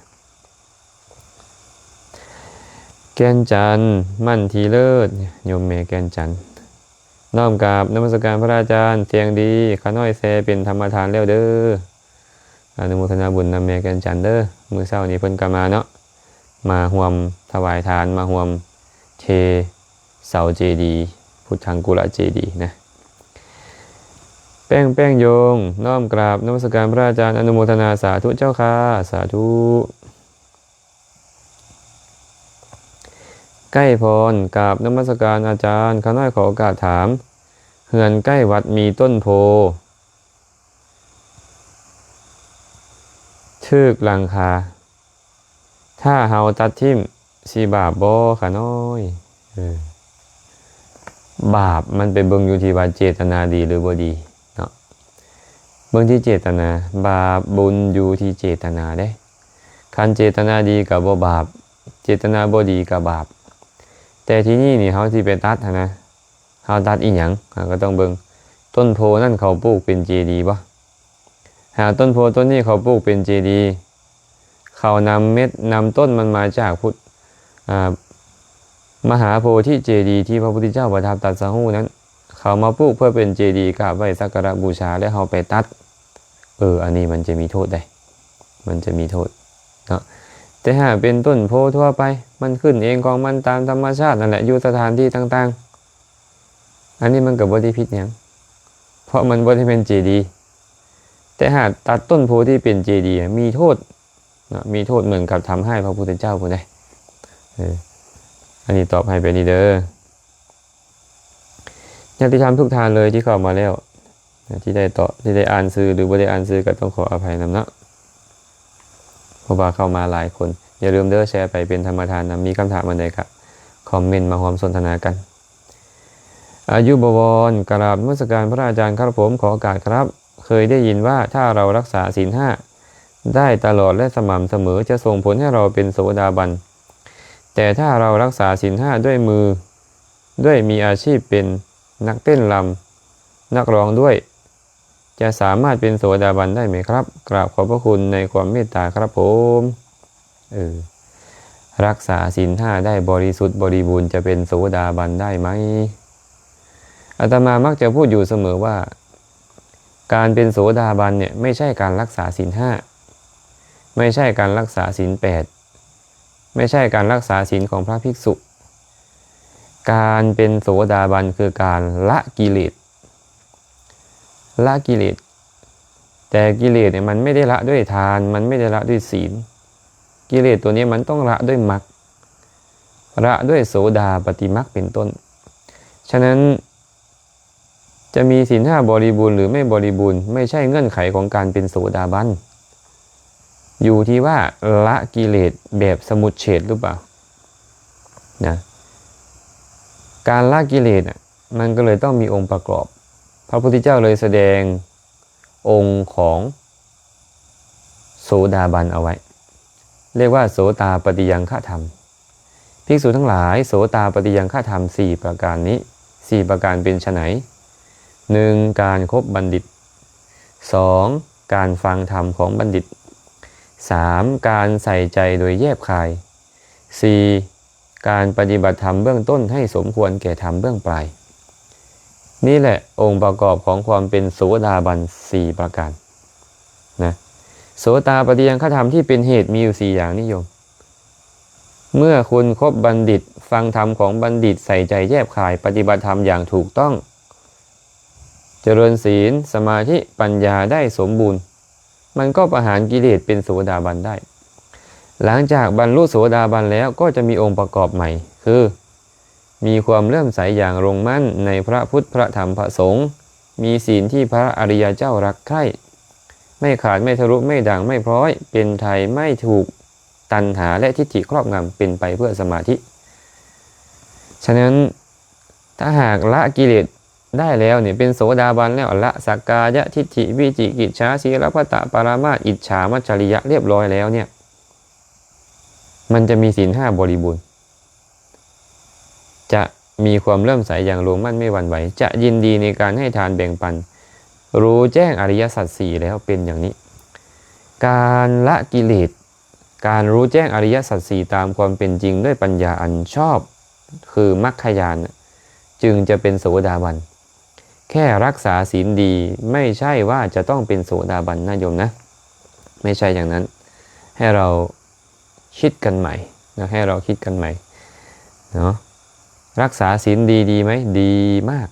แก่นจันทน์ มั่นทีเลิศ โยมแม่แก่นจันทน์ น้อมกราบนมัสการพระอาจารย์ เสียงดี ข้าน้อยแซ่เป็นธรรมทานแล้วเด้อ อนุโมทนาบุญนำแม่แก่นจันทน์เด้อ มื้อเช้านี้เพิ่นก็มาเนาะ มาร่วมถวายทาน มาร่วมเทเสาเจดีย์ พุทธังคุระเจดีย์นะ แป้ง แป้งโยง น้อมกราบนมัสการพระอาจารย์ อนุโมทนาสาธุเจ้าค่ะ สาธุ ใกล้พร กราบนมัสการอาจารย์ ข้าน้อยขอโอกาสถาม เฮือนใกล้วัดมีต้นโพธิ์ ถืกหลังคา ถ้าเฮาตัดทิ่ม สิบาปบ่ ข้าน้อย เออ บาปมันไปเบิ่งอยู่ที่ว่าเจตนาดีหรือบ่ดีเนาะ เบิ่งที่เจตนา บาปบุญอยู่ที่เจตนาเด้ คันเจตนาดีก็บ่บาป เจตนาบ่ดีก็บาป แต่ทีนี้นี่เฮาสิไปตัดหั้นนะ เฮาตัดอีหยัง เฮาก็ต้องเบิ่ง ต้นโพธิ์นั่นเขาปลูกเป็นเจดีย์บ่ หากต้นโพธิ์ต้นนี้เขาปลูกเป็นเจดีย์ เขานำเม็ดนำต้นมันมาจากพุทธ อ่า มหาโพธิเจดีย์ที่พระพุทธเจ้าประทับตรัสรู้นั้น เขามาปลูกเพื่อเป็นเจดีย์กราบไหว้สักการะบูชา แล้วเฮาไปตัด เออ อันนี้มันจะมีโทษได้ มันจะมีโทษเนาะ แต่หากเป็นต้นโพธิ์ทั่วไป มันขึ้นเองของมันตามธรรมชาตินั่นแหละ อยู่สถานที่ต่างๆ อันนี้มันก็บ่ได้ผิดหยัง เพราะมันบ่ได้เป็นเจดีย์ แต่หากตัดต้นโพธิ์ที่เป็นเจดีย์ มีโทษเนาะ มีโทษเหมือนกับทำให้พระพุทธเจ้าพู้นเด้ เออ อันนี้ตอบให้แบบนี้เด้อ ญาติธรรมทุกท่านเลยที่เข้ามาแล้ว ที่ได้ตอบ ที่ได้อ่านชื่อหรือบ่ได้อ่านชื่อก็ต้องขออภัยนำเนาะ เพราะว่าเข้ามาหลายคน อย่าลืมเด้อ แชร์ไปเป็นธรรมทานนำ มีคำถามอันใดก็คอมเมนต์มาร่วมสนทนากัน อายุบวร กราบนมัสการพระอาจารย์ครับผม ขอโอกาสครับ เคยได้ยินว่าถ้าเรารักษาศีลห้าได้ตลอดและสม่ำเสมอ จะส่งผลให้เราเป็นโสดาบัน แต่ถ้าเรารักษาศีลห้าด้วยมือ ด้วยมีอาชีพเป็นนักเต้นรำ นักร้องด้วย จะสามารถเป็นโสดาบันได้ไหมครับ กราบขอบพระคุณในความเมตตาครับผม เออ รักษาศีลห้าได้บริสุทธิ์บริบูรณ์ จะเป็นโสดาบันได้ไหม อาตมามักจะพูดอยู่เสมอว่า ການເປັນໂສດາບັນເນຍ ໄມ່ໃຊ່ການລັກສາສິນຫ້າ ໄມ່ໃຊ່ການລັກສາສິນແປດ ໄມ່ໃຊ່ການລັກສາສິນຂອງພະພິກສຸ. ການເປັນໂສດາບັນຄືການລະກິເລດ ລະກິເລດ. ແຕ່ກິເລດເນຍ ມັນໄມ່ໄດ້ລະດ້ວຍທານ ມັນໄມ່ໄດ້ລະດ້ວຍສິນ. ກິເລດຕົວເນຍ ມັນຕ້ອງລະດ້ວຍມັກ ລະດ້ວຍໂສດາປະຕິມັກເປັນຕົ້ນ. ສະນັ້ນ ຈະມີສິນຫ້າບໍລິບູນ ຫຼື ໄມ່ບໍລິບູນ ໄມ່ໃຊ່ເງື່ອນໄຂຂອງການເປັນໂສດາບັນ ຢູ່ທີ່ວ່າລະກິເລດແບບສະມຸດເສດຫຼືເປົ່ານະ. ການລະກິເລດນະ ມັນກໍເລີຍຕ້ອງມີອົງປະກອບ. ພະພຸດທະເຈົ້າເລີຍສະແດງອົງຂອງໂສດາບັນເອົາໄວ້ ເອີ້ນວ່າໂສຕາປັດຕິຍັງຄະທຳ. ພິກສຸທັງຫຼາຍ, ໂສຕາປັດຕິຍັງຄະທຳສີ່ປະການນີ້ ສີ່ປະການເປັນຊະໃນ? ໜຶ່ງ ການຄົບບັນດິດ, ສອງ ການຟັງທຳຂອງບັນດິດ, ສາມ ການໃສ່ໃຈໂດຍແຍບຄາຍ, ສີ່ ການປະຕິບັດທຳເບື້ອງຕົ້ນໃຫ້ສົມຄວນແກ່ທຳເບື້ອງປາຍ. ນີ້ແຫຼະອົງປະກອບຂອງຄວາມເປັນໂສດາບັນສີ່ປະການນະ. ໂສຕາປັດຕິຍັງຄະທຳທີ່ເປັນເຫດມີຢູ່ສີ່ຢ່າງນິຍົມ. ເມື່ອຄຸນຄົບບັນດິດ, ຟັງທຳຂອງບັນດິດ, ໃສ່ໃຈແຍບຄາຍ, ປະຕິບັດທຳຢ່າງຖືກຕ້ອງ, ຈະເລີນສີນ, ສະມາທິ, ປັນຍາໄດ້ສົມບູນ, ມັນກໍປະຫານກິເລດເປັນໂສດາບັນໄດ້. ຫຼັງຈາກບັນລຸໂສດາບັນແລ້ວ ກໍຈະມີອົງປະກອບໃໝ່ ຄື ມີຄວາມເຫຼື້ອມໃສຢ່າງລົງໝັ້ນໃນພະພຸດ, ພະທຳ, ພະສົງ, ມີສີນທີ່ພະອະລິຍະເຈົ້າລັກໃຄ່, ໄມ່ຂາດ, ໄມ່ທະລຸ, ໄມ່ດ່າງ, ໄມ່ພ້ອຍ, ເປັນໄທ, ໄມ່ຖືກຕັນຫາ ແລະ ທິດຖິຄອບງຳ, ເປັນໄປເພື່ອສະມາທິ. ສະນັ້ນ ຖ້າຫາກລະກິເລດໄດ້ແລ້ວນີ້ ເປັນໂສດາບັນແລ້ວ, ລະສັກກາຍະທິດຖິ, ວິຈິກິດສາ, ສີລະພັດຕະ, ປາລະມາດ, ອິດສາ, ມັດຈະລິຍະ ຮຽບຮ້ອຍແລ້ວເນຍ, ມັນຈະມີສິນຫ້າບໍລິບູນ, ຈະມີຄວາມເຫຼື້ອມໃສຢ່າງລົງໝັ້ນໄມ່ຫວັ່ນໄຫວ, ຈະຍິນດີໃນການໃຫ້ທານແບ່ງປັນ, ຮູ້ແຈ້ງອະລິຍະສັດສີ່ແລ້ວເປັນຢ່າງນີ້. ການລະກິເລດ, ການຮູ້ແຈ້ງອະລິຍະສັດສີ່ຕາມຄວາມເປັນຈິງດ້ວຍປັນຍາອັນຊອບ ຄືມັກຄະຍານ, ຈຶ່ງຈະເປັນໂສດາບັນ. ແຄ່ຮັກສາສິນດີ ໄມ່ໃຊ່ວ່າຈະຕ້ອງເປັນໂສດາບັນນະໂຍມນະ, ໄມ່ໃຊ່ຢ່າງນັ້ນ. ໃຫ້ເຮົາຄິດກັນໃໝ່ນະ, ໃຫ້ເຮົາຄິດກັນໃໝ່ເນາະ. ຮັກສາສິນດີດີໄໝ? ດີມາກ.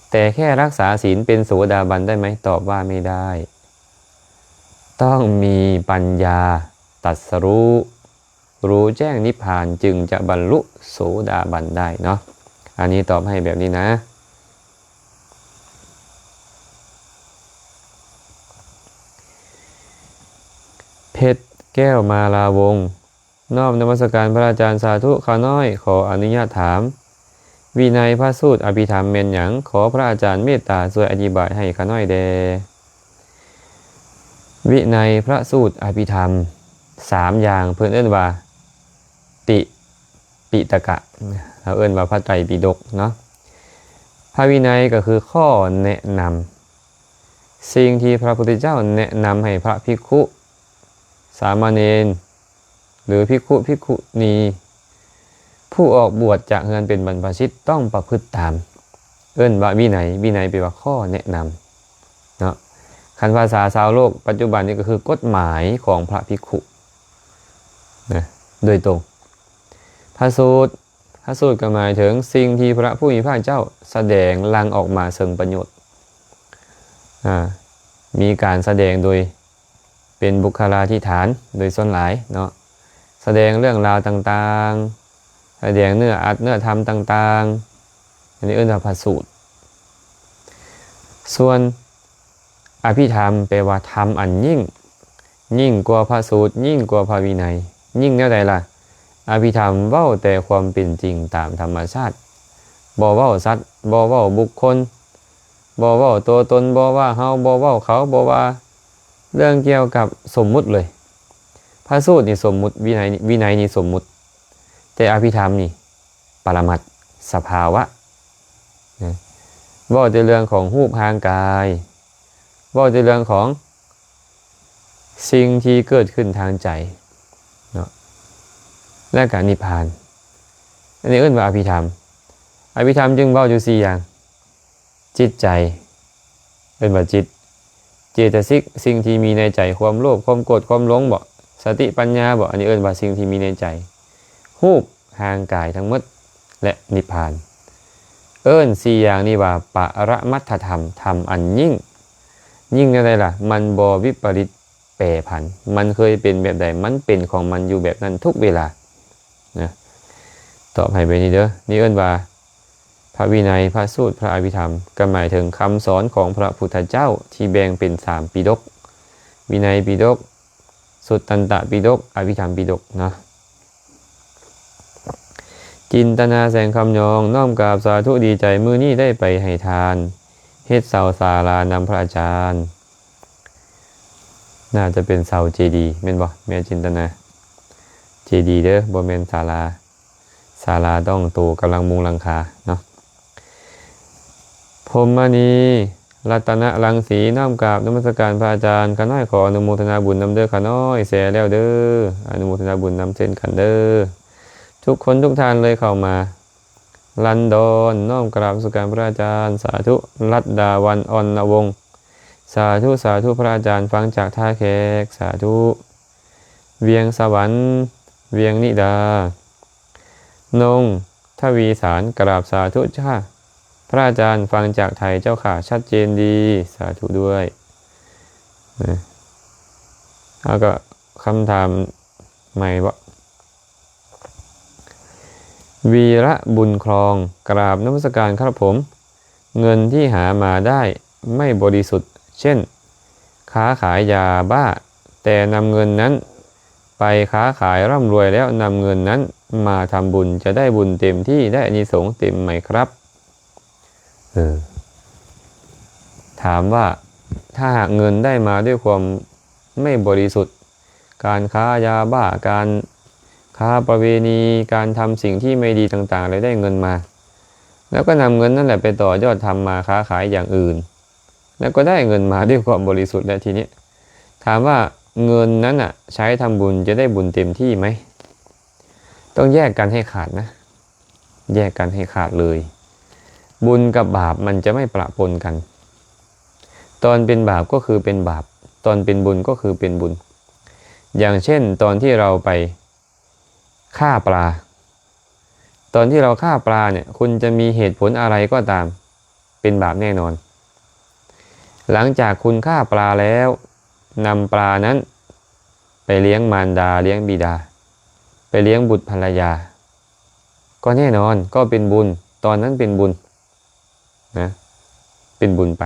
ແຕ່ແຄ່ຮັກສາສິນເປັນໂສດາບັນໄດ້ໄໝ? ຕອບວ່າໄມ່ໄດ້. ຕ້ອງມີປັນຍາຕັດສະຮູ້ ຮູ້ແຈ້ງນິບພານ ຈຶ່ງຈະບັນລຸໂສດາບັນໄດ້ເນາະ. ອັນນີ້ຕອບໃຫ້ແບບນີ້ນະ. ເພັດແກ້ວມາລາວົງ, ນ້ອມນະມັດສະການພະອາຈານສາທຸ. ຂ້ານ້ອຍຂໍອະນຸຍາດຖາມ, ວິໄນພະສູດອະພິທຳແມ່ນຫຍັງ? ຂໍພະອາຈານເມດຕາຊ່ວຍອະທິບາຍໃຫ້ຂ້ານ້ອຍແດ່. ວິໄນພະສູດອະພິທຳສາມຢ່າງ ເພິ່ນເອີ້ນວ່າຕິປິຕະກະ, ເຮົາເອີ້ນວ່າພະໄຕປິດົກເນາະ. ພະວິໄນກໍຄືຂໍ້ແນະນຳ, ສິ່ງທີ່ພະພຸດທະເຈົ້າແນະນຳໃຫ້ພະພິກຂຸ, ສາມະເນນ ຫຼື ພິກຂຸ, ພິກຂຸນີ ຜູ້ອອກບວດຈາກເຮືອນເປັນບັນພະຊິດຕ້ອງປະພຶດຕາມ, ເອີ້ນວ່າວິໄນ. ວິໄນແປວ່າຂໍ້ແນະນຳເນາະ. ຄັນພາສາຊາວໂລກປັດຈຸບັນນີ້ກໍຄືກົດໝາຍຂອງພະພິກຂຸນະ ໂດຍຕົງ. ພະສູດ, ພະສູດກໍໝາຍເຖິງສິ່ງທີ່ພະຜູ້ມີພະພາກເຈົ້າສະແດງຫຼັ່ງອອກມາເຊິ່ງປະໂຫຍດ, ອາ ມີການສະແດງໂດຍ ເປັນບຸກຄະລາທິຖານໂດຍສ່ວນຫຼາຍເນາະ, ສະແດງເລື່ອງລາວຕ່າງໆ, ສະແດງເນື້ອອັດເນື້ອທຳຕ່າງໆ, ອັນນີ້ເອີ້ນວ່າພະສູດ. ສ່ວນອະພິທຳ ແປວ່າທຳອັນຍິ່ງ, ຍິ່ງກວ່າພະສູດ, ຍິ່ງກວ່າພະວິໄນ. ຍິ່ງແນວໃດລະ? ອະພິທຳເວົ້າແຕ່ຄວາມເປັນຈິງຕາມທຳມະຊາດ, ບໍ່ເວົ້າສັດ, ບໍ່ເວົ້າບຸກຄົນ, ບໍ່ເວົ້າໂຕຕົນ, ບໍ່ວ່າເຮົາ, ບໍ່ເວົ້າເຂົາ, ບໍ່ວ່າເລື່ອງກ່ຽວກັບສົມມຸດເລີຍ. ພະສູດນີ້ສົມມຸດ, ວິໄນ, ວິໄນນີ້ສົມມຸດ, ແຕ່ອະພິທຳນີ້ປະລະມັດ, ສະພາວະນະ, ເວົ້າແຕ່ເລື່ອງຂອງຮູບຮ່າງກາຍ, ເວົ້າແຕ່ເລື່ອງຂອງ ສິ່ງທີ່ເກີດຂຶ້ນທາງໃຈເນາະ ແລະກະນິບພານ. ອັນນີ້ເອີ້ນວ່າອະພິທຳ. ອະພິທຳຈຶ່ງເວົ້າຢູ່ສີ່ຢ່າງ, ຈິດໃຈ, ເອີ້ນວ່າຈິດ ເຈຕະສິກ ສິ່ງທີ່ມີໃນໃຈ ຄວາມໂລບ ຄວາມໂກດ ຄວາມຫຼົງບໍ? ສະຕິ ປັນຍາບໍ? ອັນນີ້ເອີ້ນວ່າສິ່ງທີ່ມີໃນໃຈ ຮູບ ຮ່າງກາຍທັງໝົດ ແລະ ນິບພານ. ເອີ້ນສີ່ຢ່າງນີ້ວ່າປະລະມັດຖະທຳ ທຳອັນຍິ່ງ. ຍິ່ງແນວໃດລະ? ມັນບໍ່ວິປະລິດແປຜັນ ມັນເຄີຍເປັນແບບໃດ ມັນເປັນຂອງມັນຢູ່ແບບນັ້ນທຸກເວລານະ. ຕອບໃຫ້ແບບນີ້ເດີ ນີ້ເອີ້ນວ່າພະວິໄນ ພະສູດ ພະອະພິທຳ ກໍໝາຍເຖິງຄຳສອນຂອງພະພຸດທະເຈົ້າທີ່ແບ່ງເປັນສາມປິດົກ ວິໄນປິດົກ ສຸດຕັນຕະປິດົກ ອະພິທຳປິດົກເນາະ. ຈິນຕະນາ ແສງຄຳຍອງ ນ້ອມກາບສາທຸ ດີໃຈມື້ນີ້ໄດ້ໄປໃຫ້ທານ ເຮັດເສົາສາລານຳພະອາຈານ. ໜ້າຈະເປັນເສົາເຈດີ ແມ່ນບໍ່ ແມ່ຈິນຕະນາ? ເຈດີເດີ ບໍ່ແມ່ນສາລາ. ສາລາຕ້ອງໂຕກຳລັງມຸງຫຼັງຄາເນາະ. ພົມມະນີ ລັດຕະນະລັງສີ ນ້ອມກາບນະມັດສະການພະອາຈານ. ຂ້ານ້ອຍຂໍອະນຸໂມທະນາບຸນນຳເດີ ຂ້ານ້ອຍແຊແລ້ວເດີ. ອະນຸໂມທະນາບຸນນຳເຊັ່ນກັນເດີ ທຸກຄົນທຸກທ່ານເລີຍເຂົ້າມາ. ລັນດອນ ນ້ອມກາບນະມັດສະການພະອາຈານ ສາທຸ. ລັດດາວັນ ອອນນະວົງ ສາທຸ ສາທຸ ພະອາຈານ ຟັງຈາກທ່າແຂກ ສາທຸ. ວຽງສະຫວັນ ວຽງນິດາ ນົງ ທະວີສານ ກາບສາທຸເຈົ້າ ພະອາຈານ ຟັງຈາກໄທເຈົ້າຂ້າ ຊັດເຈນດີ ສາທຸດ້ວຍ. ເອົາ ກໍຄຳຖາມໃໝ່ບໍ? ວີລະບຸນຄລອງ ກາບນະມັດສະການຄັບຜົມ. ເງິນທີ່ຫາມາໄດ້ໄມ່ບໍລິສຸດ ເຊັ່ນ ຄ້າຂາຍຢາບ້າ ແຕ່ນຳເງິນນັ້ນໄປຄ້າຂາຍລ່ຳລວຍແລ້ວນຳເງິນນັ້ນມາທຳບຸນ ຈະໄດ້ບຸນເຕັມທີ່ ໄດ້ອານິສົງເຕັມໄໝຄັບ? ເອີ ຖາມວ່າ ຖ້າຫາກເງິນໄດ້ມາດ້ວຍຄວາມໄມ່ບໍລິສຸດ ການຄ້າຢາບ້າ ການຄ້າປະເວນີ ການທຳສິ່ງທີ່ໄມ່ດີຕ່າງໆ ແລ້ວໄດ້ເງິນມາ ແລ້ວກໍນຳເງິນນັ້ນແຫຼະໄປຕໍ່ຍອດທຳມາຄ້າຂາຍຢ່າງອື່ນ ແລ້ວກໍໄດ້ເງິນມາດ້ວຍຄວາມບໍລິສຸດ. ແລະ ທີນີ້ຖາມວ່າເງິນນັ້ນນະໃຊ້ທຳບຸນຈະໄດ້ບຸນເຕັມທີ່ໄໝ? ຕ້ອງແຍກກັນໃຫ້ຂາດນະ ແຍກກັນໃຫ້ຂາດເລີຍ. ບຸນກັບບາບມັນຈະໄມ່ປະປົນກັນ. ຕອນເປັນບາບກໍຄືເປັນບາບ ຕອນເປັນບຸນກໍຄືເປັນບຸນ. ຢ່າງເຊັ່ນ ຕອນທີ່ເຮົາໄປ ຂ້າປາ ຕອນທີ່ເຮົາຂ້າປາເນຍ ຄຸນຈະມີເຫດຜົນອະໄລກໍຕາມ ເປັນບາບແນ່ນອນ. ຫຼັງຈາກຄຸນຂ້າປາແລ້ວ ນຳປານັ້ນໄປລ້ຽງມານດາ ລ້ຽງບິດາ ໄປລ້ຽງບຸດພັນລະຍາ ກໍແນ່ນອນ ກໍເປັນບຸນ ຕອນນັ້ນເປັນບຸນ ນະ ເປັນບຸນໄປ.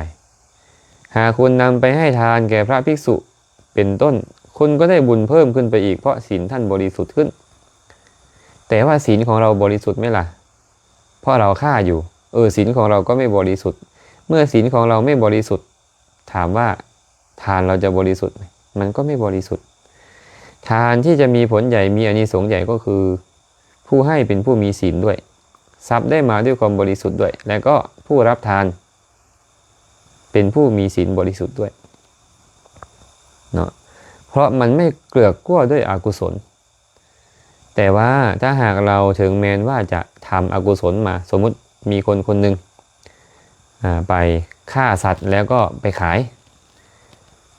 ຫາກຄຸນນຳໄປໃຫ້ທານແກ່ພະພິກສຸເປັນຕົ້ນ ຄຸນກໍໄດ້ບຸນເພີ່ມຂຶ້ນໄປອີກ ເພາະສິນທ່ານບໍລິສຸດຂຶ້ນ. ແຕ່ວ່າສິນຂອງເຮົາບໍລິສຸດໄໝລະ? ເພາະເຮົາຂ້າຢູ່ ເອີ ສິນຂອງເຮົາກໍໄມ່ບໍລິສຸດ. ເມື່ອສິນຂອງເຮົາໄມ່ບໍລິສຸດ ຖາມວ່າທານເຮົາຈະບໍລິສຸດໄໝ? ມັນກໍໄມ່ບໍລິສຸດ. ທານທີ່ຈະມີຜົນໃຫຍ່ ມີອານິສົງໃຫຍ່ກໍຄື ຜູ້ໃຫ້ເປັນຜູ້ມີສິນດ້ວຍ ຊັບໄດ້ມາດ້ວຍຄວາມບໍລິສຸດດ້ວຍ ແລະ ກໍຜູ້ຮັບທານເປັນຜູ້ມີສິນບໍລິສຸດດ້ວຍເນາະ ເພາະມັນໄມ່ເກືອກກົວດ້ວຍອະກຸສົນ. ແຕ່ວ່າຖ້າຫາກເຮົາເຖິງແມ່ນວ່າຈະທຳອະກຸສົນມາ ສົມມຸດມີຄົນຄົນໜຶ່ງ ອ່າ ໄປຂ້າສັດແລ້ວກໍໄປຂາຍ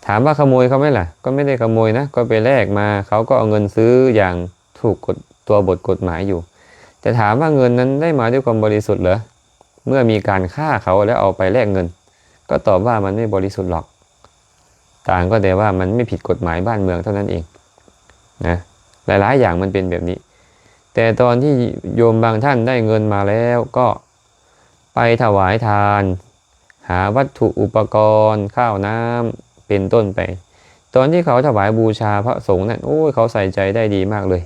ຖາມວ່າຂະໂມຍເຂົາໄໝລະ? ກໍໄມ່ໄດ້ຂະໂມຍນະ ກໍໄປແລກມາ ເຂົາກໍເອົາເງິນຊື້ຢ່າງ ຖືກກົດ ຕົວບົດກົດໝາຍຢູ່. ແຕ່ຖາມວ່າເງິນນັ້ນໄດ້ມາດ້ວຍຄວາມບໍລິສຸດເຫຼື? ເມື່ອມີການຂ້າເຂົາແລ້ວເອົາໄປແລກເງິນ ກໍຕອບວ່າມັນໄມ່ບໍລິສຸດຫຼອກ. ຕ່າງກໍແຕ່ວ່າມັນໄມ່ຜິດກົດໝາຍບ້ານເມືອງເທົ່ານັ້ນເອງນະ. ຫຼາຍໆຢ່າງມັນເປັນແບບນີ້. ແຕ່ຕອນທີ່ໂຍມບາງທ່ານໄດ້ເງິນມາແລ້ວ ກໍໄປຖວາຍທານ ຫາວັດຖຸອຸປະກອນ ຂ້າວນ້ຳ ເປັນຕົ້ນໄປ. ຕອນທີ່ເຂົາຖວາຍບູຊາພະສົງນັ້ນ ໂອ້ຍ ເຂົາໃສ່ໃຈໄດ້ດີມາກເລີຍ.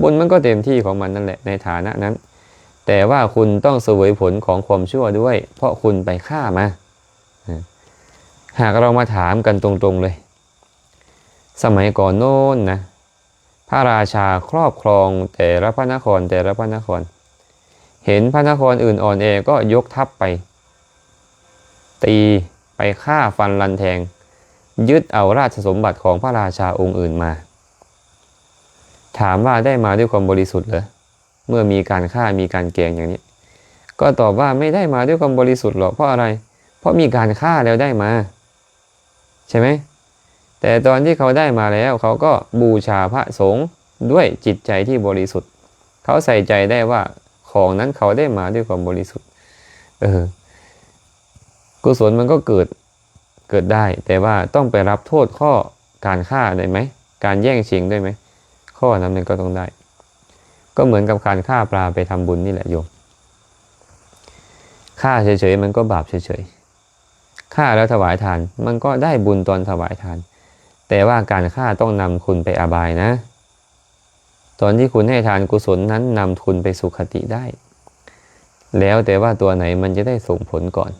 ບຸນມັນກໍເຕັມທີ່ຂອງມັນນັ້ນແຫຼະໃນຖານະນັ້ນ. ແຕ່ວ່າຄຸນຕ້ອງສະເຫວີຍຜົນຂອງຄວາມຊົ່ວດ້ວຍ ເພາະຄຸນໄປຂ້າມາ. ຫາກເຮົາມາຖາມກັນຕົງໆເລີຍ ສະໄໝກ່ອນໂນ້ນນະ ພະລາຊາຄອບຄອງແຕ່ລະພະນະຄອນ ແຕ່ລະພະນະຄອນ ເຫັນພະນະຄອນອື່ນອ່ອນແອກໍຍົກທັບໄປຕີ ໄປຂ້າຟັນລັນແທງ ຍຶດເອົາລາຊະສົມບັດຂອງພະລາຊາອົງອື່ນມາ. ຖາມວ່າໄດ້ມາດ້ວຍຄວາມບໍລິສຸດເຫຼື? ເມື່ອມີການຂ້າ ມີການແກງຢ່າງນີ້ ກໍຕອບວ່າໄມ່ໄດ້ມາດ້ວຍຄວາມບໍລິສຸດຫຼອກ. ເພາະອະໄລ? ເພ เพราะมีการฆ่าแล้วได้มา ใช่ไหม? แต่ตอนที่เขาได้มาแล้ว เขาก็บูชาพระสงฆ์ด้วยจิตใจที่บริสุทธิ์ เขาใส่ใจได้ว่าของนั้นเขาได้มาด้วยความบริสุทธิ์ เออ กุศลมันก็เกิด เกิดได้ แต่ว่าต้องไปรับโทษข้อการฆ่าได้ไหม? การแย่งชิงได้ไหม? ข้อนั้นมันก็ต้องได้ ก็เหมือนกับการฆ่าปลาไปทำบุญนี่แหละโยม ฆ่าเฉยๆ มันก็บาปเฉยๆ ฆ่าแล้วถวายทาน มันก็ได้บุญตอนถวายทาน แต่ว่าการฆ่าต้องนำคุณไปอบายนะ ตอนที่คุณให้ทานกุศลนั้นนำคุณไปสุคติได้ แล้วแต่ว่าตัวไหนมันจะได้ส่งผลก่อน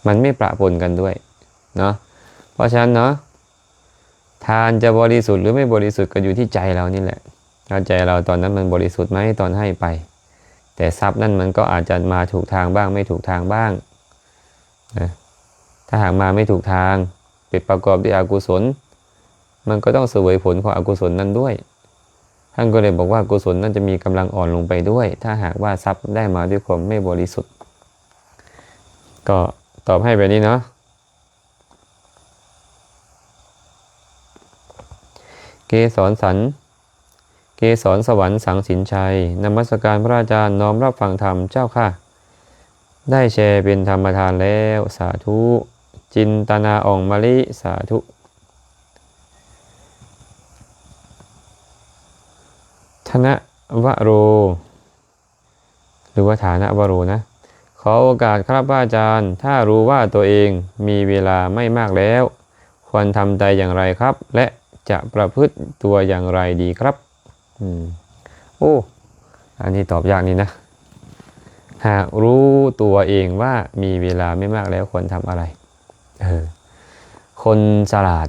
มันไม่ปะปนกันด้วยเนาะ เพราะฉะนั้นเนาะ ทานจะบริสุทธิ์หรือไม่บริสุทธิ์ก็อยู่ที่ใจเรานี่แหละ เอาใจเราตอนนั้นมันบริสุทธิ์ไหมตอนให้ไป แต่ทรัพย์นั่นมันก็อาจจะมาถูกทางบ้างไม่ถูกทางบ้างนะ ถ้าหากมาไม่ถูกทาง ไปประกอบด้วยอกุศล มันก็ต้องเสวยผลของอกุศลนั้นด้วย ท่านก็เลยบอกว่ากุศลนั้นจะมีกำลังอ่อนลงไปด้วย ถ้าหากว่าทรัพย์ได้มาด้วยความไม่บริสุทธิ์ ก็ตอบให้แบบนี้เนาะ เกสรสัน เกสรสวรรค์สังสินชัย นมัสการพระอาจารย์ น้อมรับฟังธรรมเจ้าค่ะ ได้แชร์เป็นธรรมทานแล้ว สาธุ จินตนา อ่องมะลิ สาธุ ธนวโร หรือว่าฐานวโรนะ ขอโอกาสครับพระอาจารย์ ถ้ารู้ว่าตัวเองมีเวลาไม่มากแล้ว ควรทำใจอย่างไรครับ และจะประพฤติตัวอย่างไรดีครับ อืม โอ้ อันนี้ตอบยากนี่นะ หากรู้ตัวเองว่ามีเวลาไม่มากแล้วควรทำอะไร เออ คนฉลาด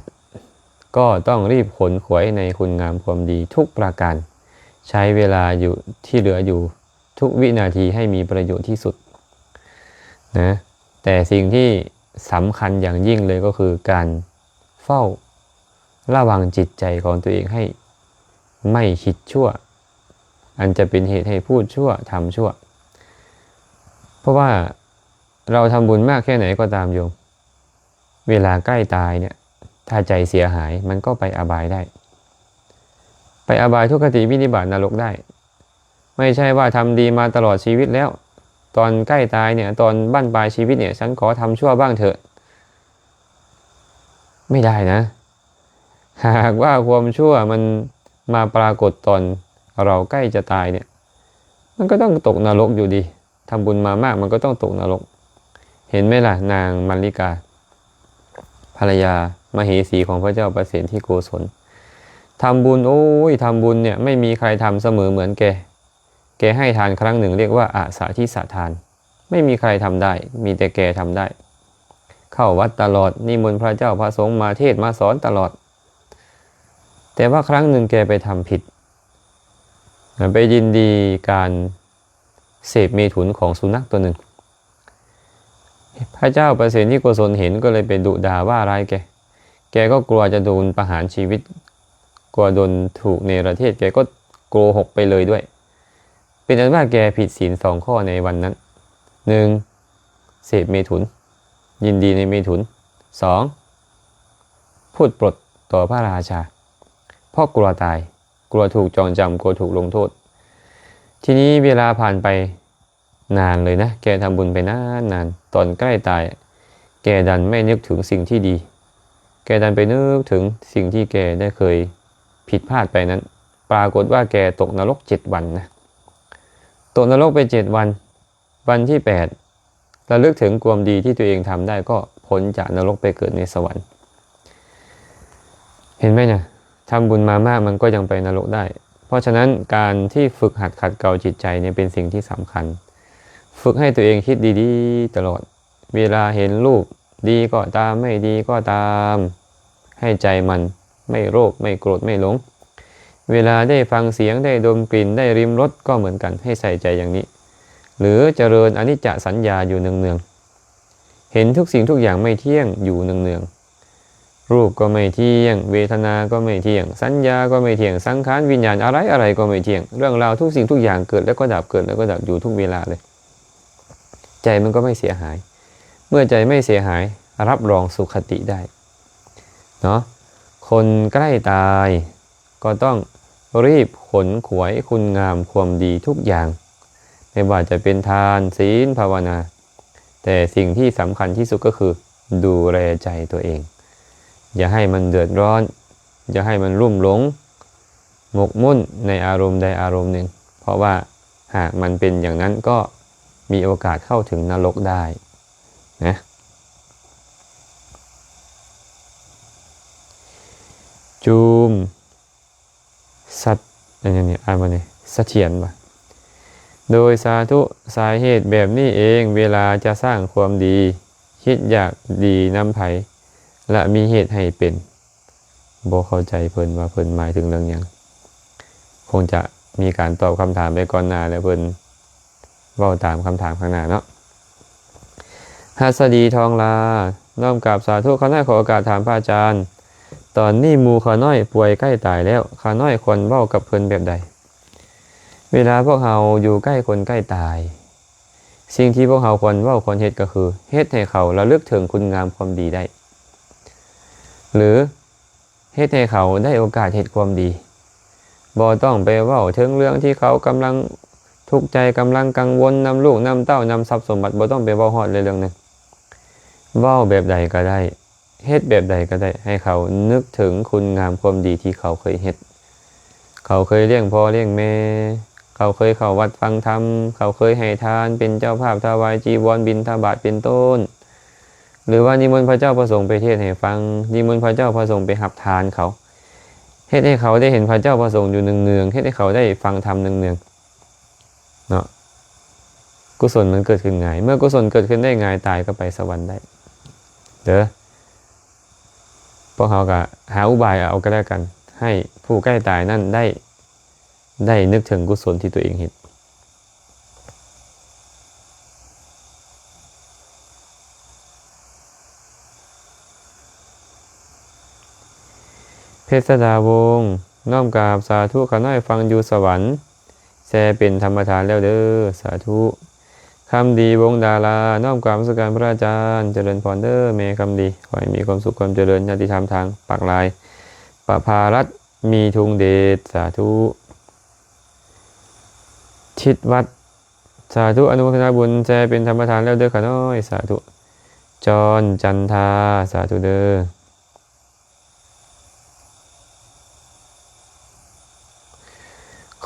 ก็ต้องรีบขนขวายในคุณงามความดีทุกประการ ใช้เวลาอยู่ที่เหลืออยู่ทุกวินาทีให้มีประโยชน์ที่สุดนะ แต่สิ่งที่สำคัญอย่างยิ่งเลยก็คือการเฝ้าระวังจิตใจของตัวเองให้ไม่คิดชั่ว อันจะเป็นเหตุให้พูดชั่ว ทำชั่ว เพราะว่าเราทำบุญมากแค่ไหนก็ตามโยม เวลาใกล้ตายเนี่ย ถ้าใจเสียหาย มันก็ไปอบายได้ ไปอบายทุกขติวินิบาตนรกได้ ไม่ใช่ว่าทำดีมาตลอดชีวิตแล้ว ตอนใกล้ตายเนี่ย ตอนบั้นปลายชีวิตเนี่ย ฉันขอทำชั่วบ้างเถอะ ไม่ได้นะ หากว่าความชั่วมันมาปรากฏตอนเราใกล้จะตายเนี่ย มันก็ต้องตกนรกอยู่ดี ทำบุญมามากมันก็ต้องตกนรก เห็นไหมล่ะ นางมัลลิกา ภรรยามเหสีของพระเจ้าประเสนที่โกศล ทำบุญ โอ้ย ทำบุญเนี่ย ไม่มีใครทำเสมอเหมือนแก แกให้ทานครั้งหนึ่งเรียกว่าอาสาทิสทาน ไม่มีใครทำได้ มีแต่แกทำได้ เข้าวัดตลอด นิมนต์พระเจ้าพระสงฆ์มาเทศน์มาสอนตลอด แต่ว่าครั้งหนึ่งแกไปทำผิด ไปยินดีการเสพเมถุนของสุนัขตัวหนึ่ง พระเจ้าประเสนที่โกศลเห็นก็เลยไปดุด่าว่าร้ายแก แกก็กลัวจะโดนประหารชีวิต กลัวโดนถูกเนรเทศ แกก็โกหกไปเลยด้วย เป็นอันว่าแกผิดศีลสองข้อในวันนั้น หนึ่ง เสพเมถุน ยินดีในเมถุน สอง พูดปดต่อพระราชา เพราะกลัวตาย กลัวถูกจองจำ กลัวถูกลงโทษ ทีนี้เวลาผ่านไปนานเลยนะ แกทำบุญไปนานๆ ตอนใกล้ตาย แกดันไม่นึกถึงสิ่งที่ดี แกดันไปนึกถึงสิ่งที่แกได้เคยผิดพลาดไปนั้น ปรากฏว่าแกตกนรกเจ็ดวันนะ ตกนรกไปเจ็ดวัน วันที่แปด ระลึกถึงความดีที่ตัวเองทำได้ก็พ้นจากนรกไปเกิดในสวรรค์ เห็นไหมเนี่ย ทำบุญมามากมันก็ยังไปนรกได้ เพราะฉะนั้นการที่ฝึกหัดขัดเกลาจิตใจเนี่ยเป็นสิ่งที่สำคัญ ฝึกให้ตัวเองคิดดีๆ ตลอด เวลาเห็นรูปดีก็ตาม ไม่ดีก็ตาม ให้ใจมันไม่โลภ ไม่โกรธ ไม่หลง เวลาได้ฟังเสียง ได้ดมกลิ่น ได้ลิ้มรสก็เหมือนกัน ให้ใส่ใจอย่างนี้ หรือเจริญอนิจจสัญญาอยู่เนืองๆ เห็นทุกสิ่งทุกอย่างไม่เที่ยงอยู่เนืองๆ รูปก็ไม่เที่ยง เวทนาก็ไม่เที่ยง สัญญาก็ไม่เที่ยง สังขาร วิญญาณ อะไรๆ ก็ไม่เที่ยง เรื่องราวทุกสิ่งทุกอย่างเกิดแล้วก็ดับ เกิดแล้วก็ดับอยู่ทุกเวลาเลย ใจมันก็ไม่เสียหาย เมื่อใจไม่เสียหาย รับรองสุคติได้ เนาะ คนใกล้ตายก็ต้องรีบขนขวายคุณงามความดีทุกอย่าง ไม่ว่าจะเป็นทาน ศีล ภาวนา แต่สิ่งที่สำคัญที่สุดก็คือดูแลใจตัวเอง อย่าให้มันเดือดร้อน อย่าให้มันลุ่มหลง หมกมุ่นในอารมณ์ใดอารมณ์หนึ่ง เพราะว่าหากมันเป็นอย่างนั้นก็มีโอกาสเข้าถึงนรกได้นะ จูม สัต อันนี้ อ่านว่าไง เสถียรบ่ โดยสาธุ สาเหตุแบบนี้เอง เวลาจะสร้างความดี คิดอยากดีนำไผ และมีเหตุให้เป็น บ่เข้าใจเพิ่นว่าเพิ่นหมายถึงเรื่องหยัง คงจะมีการตอบคำถามไปก่อนหน้า แล้วเพิ่นเว้าตามคำถามข้างหน้าเนาะ หัสดีทองลา น้อมกราบสาธุ ข้าน้อยขอโอกาสถามพระอาจารย์ ตอนนี้หมู่ข้าน้อยป่วยใกล้ตายแล้ว ข้าน้อยควรเว้ากับเพิ่นแบบใด เวลาพวกเราอยู่ใกล้คนใกล้ตาย สิ่งที่พวกเราควรเว้าควรเฮ็ดก็คือ เฮ็ดให้เขาระลึกถึงคุณงามความดีได้ หรือ เฮ็ดให้เขาได้โอกาสเฮ็ดความดี บ่ต้องไปเว้าถึงเรื่องที่เขากำลังทุกข์ใจ กำลังกังวลนำลูกนำเต้านำทรัพย์สมบัติ บ่ต้องไปเว้าฮอดเลยเรื่องนั้น เว้าแบบใดก็ได้ เฮ็ดแบบใดก็ได้ ให้เขานึกถึงคุณงามความดีที่เขาเคยเฮ็ด เขาเคยเลี้ยงพ่อเลี้ยงแม่ เขาเคยเข้าวัดฟังธรรม เขาเคยให้ทาน เป็นเจ้าภาพถวายจีวร บิณฑบาต เป็นต้น หรือว่านิมนต์พระเจ้าพระสงฆ์ไปเทศน์ให้ฟัง นิมนต์พระเจ้าพระสงฆ์ไปรับทานเขา เฮ็ดให้เขาได้เห็นพระเจ้าพระสงฆ์อยู่เนืองๆ เฮ็ดให้เขาได้ฟังธรรมเนืองๆ เนาะ กุศลมันเกิดขึ้นง่าย เมื่อกุศลเกิดขึ้นได้ง่าย ตายก็ไปสวรรค์ได้ เด้อ พวกเราก็หาอุบายเอาก็แล้วกัน ให้ผู้ใกล้ตายนั่นได้ ได้นึกถึงกุศลที่ตัวเองเฮ็ด เพชรดาวงศ์ น้อมกราบสาธุ ข้าน้อยฟังอยู่สวรรค์ แชร์เป็นธรรมทานแล้วเด้อ สาธุ คำดีวงดารา น้อมกราบนมัสการพระอาจารย์ เจริญพรเด้อแม่คำดี ขอให้มีความสุขความเจริญ ญาติธรรมทางปากลาย ประภารัตน์ มีทุงเดช สาธุ ชิดวัฒน์ สาธุ อนุโมทนาบุญ แชร์เป็นธรรมทานแล้วเด้อข้าน้อย สาธุ จอน จันทา สาธุเด้อ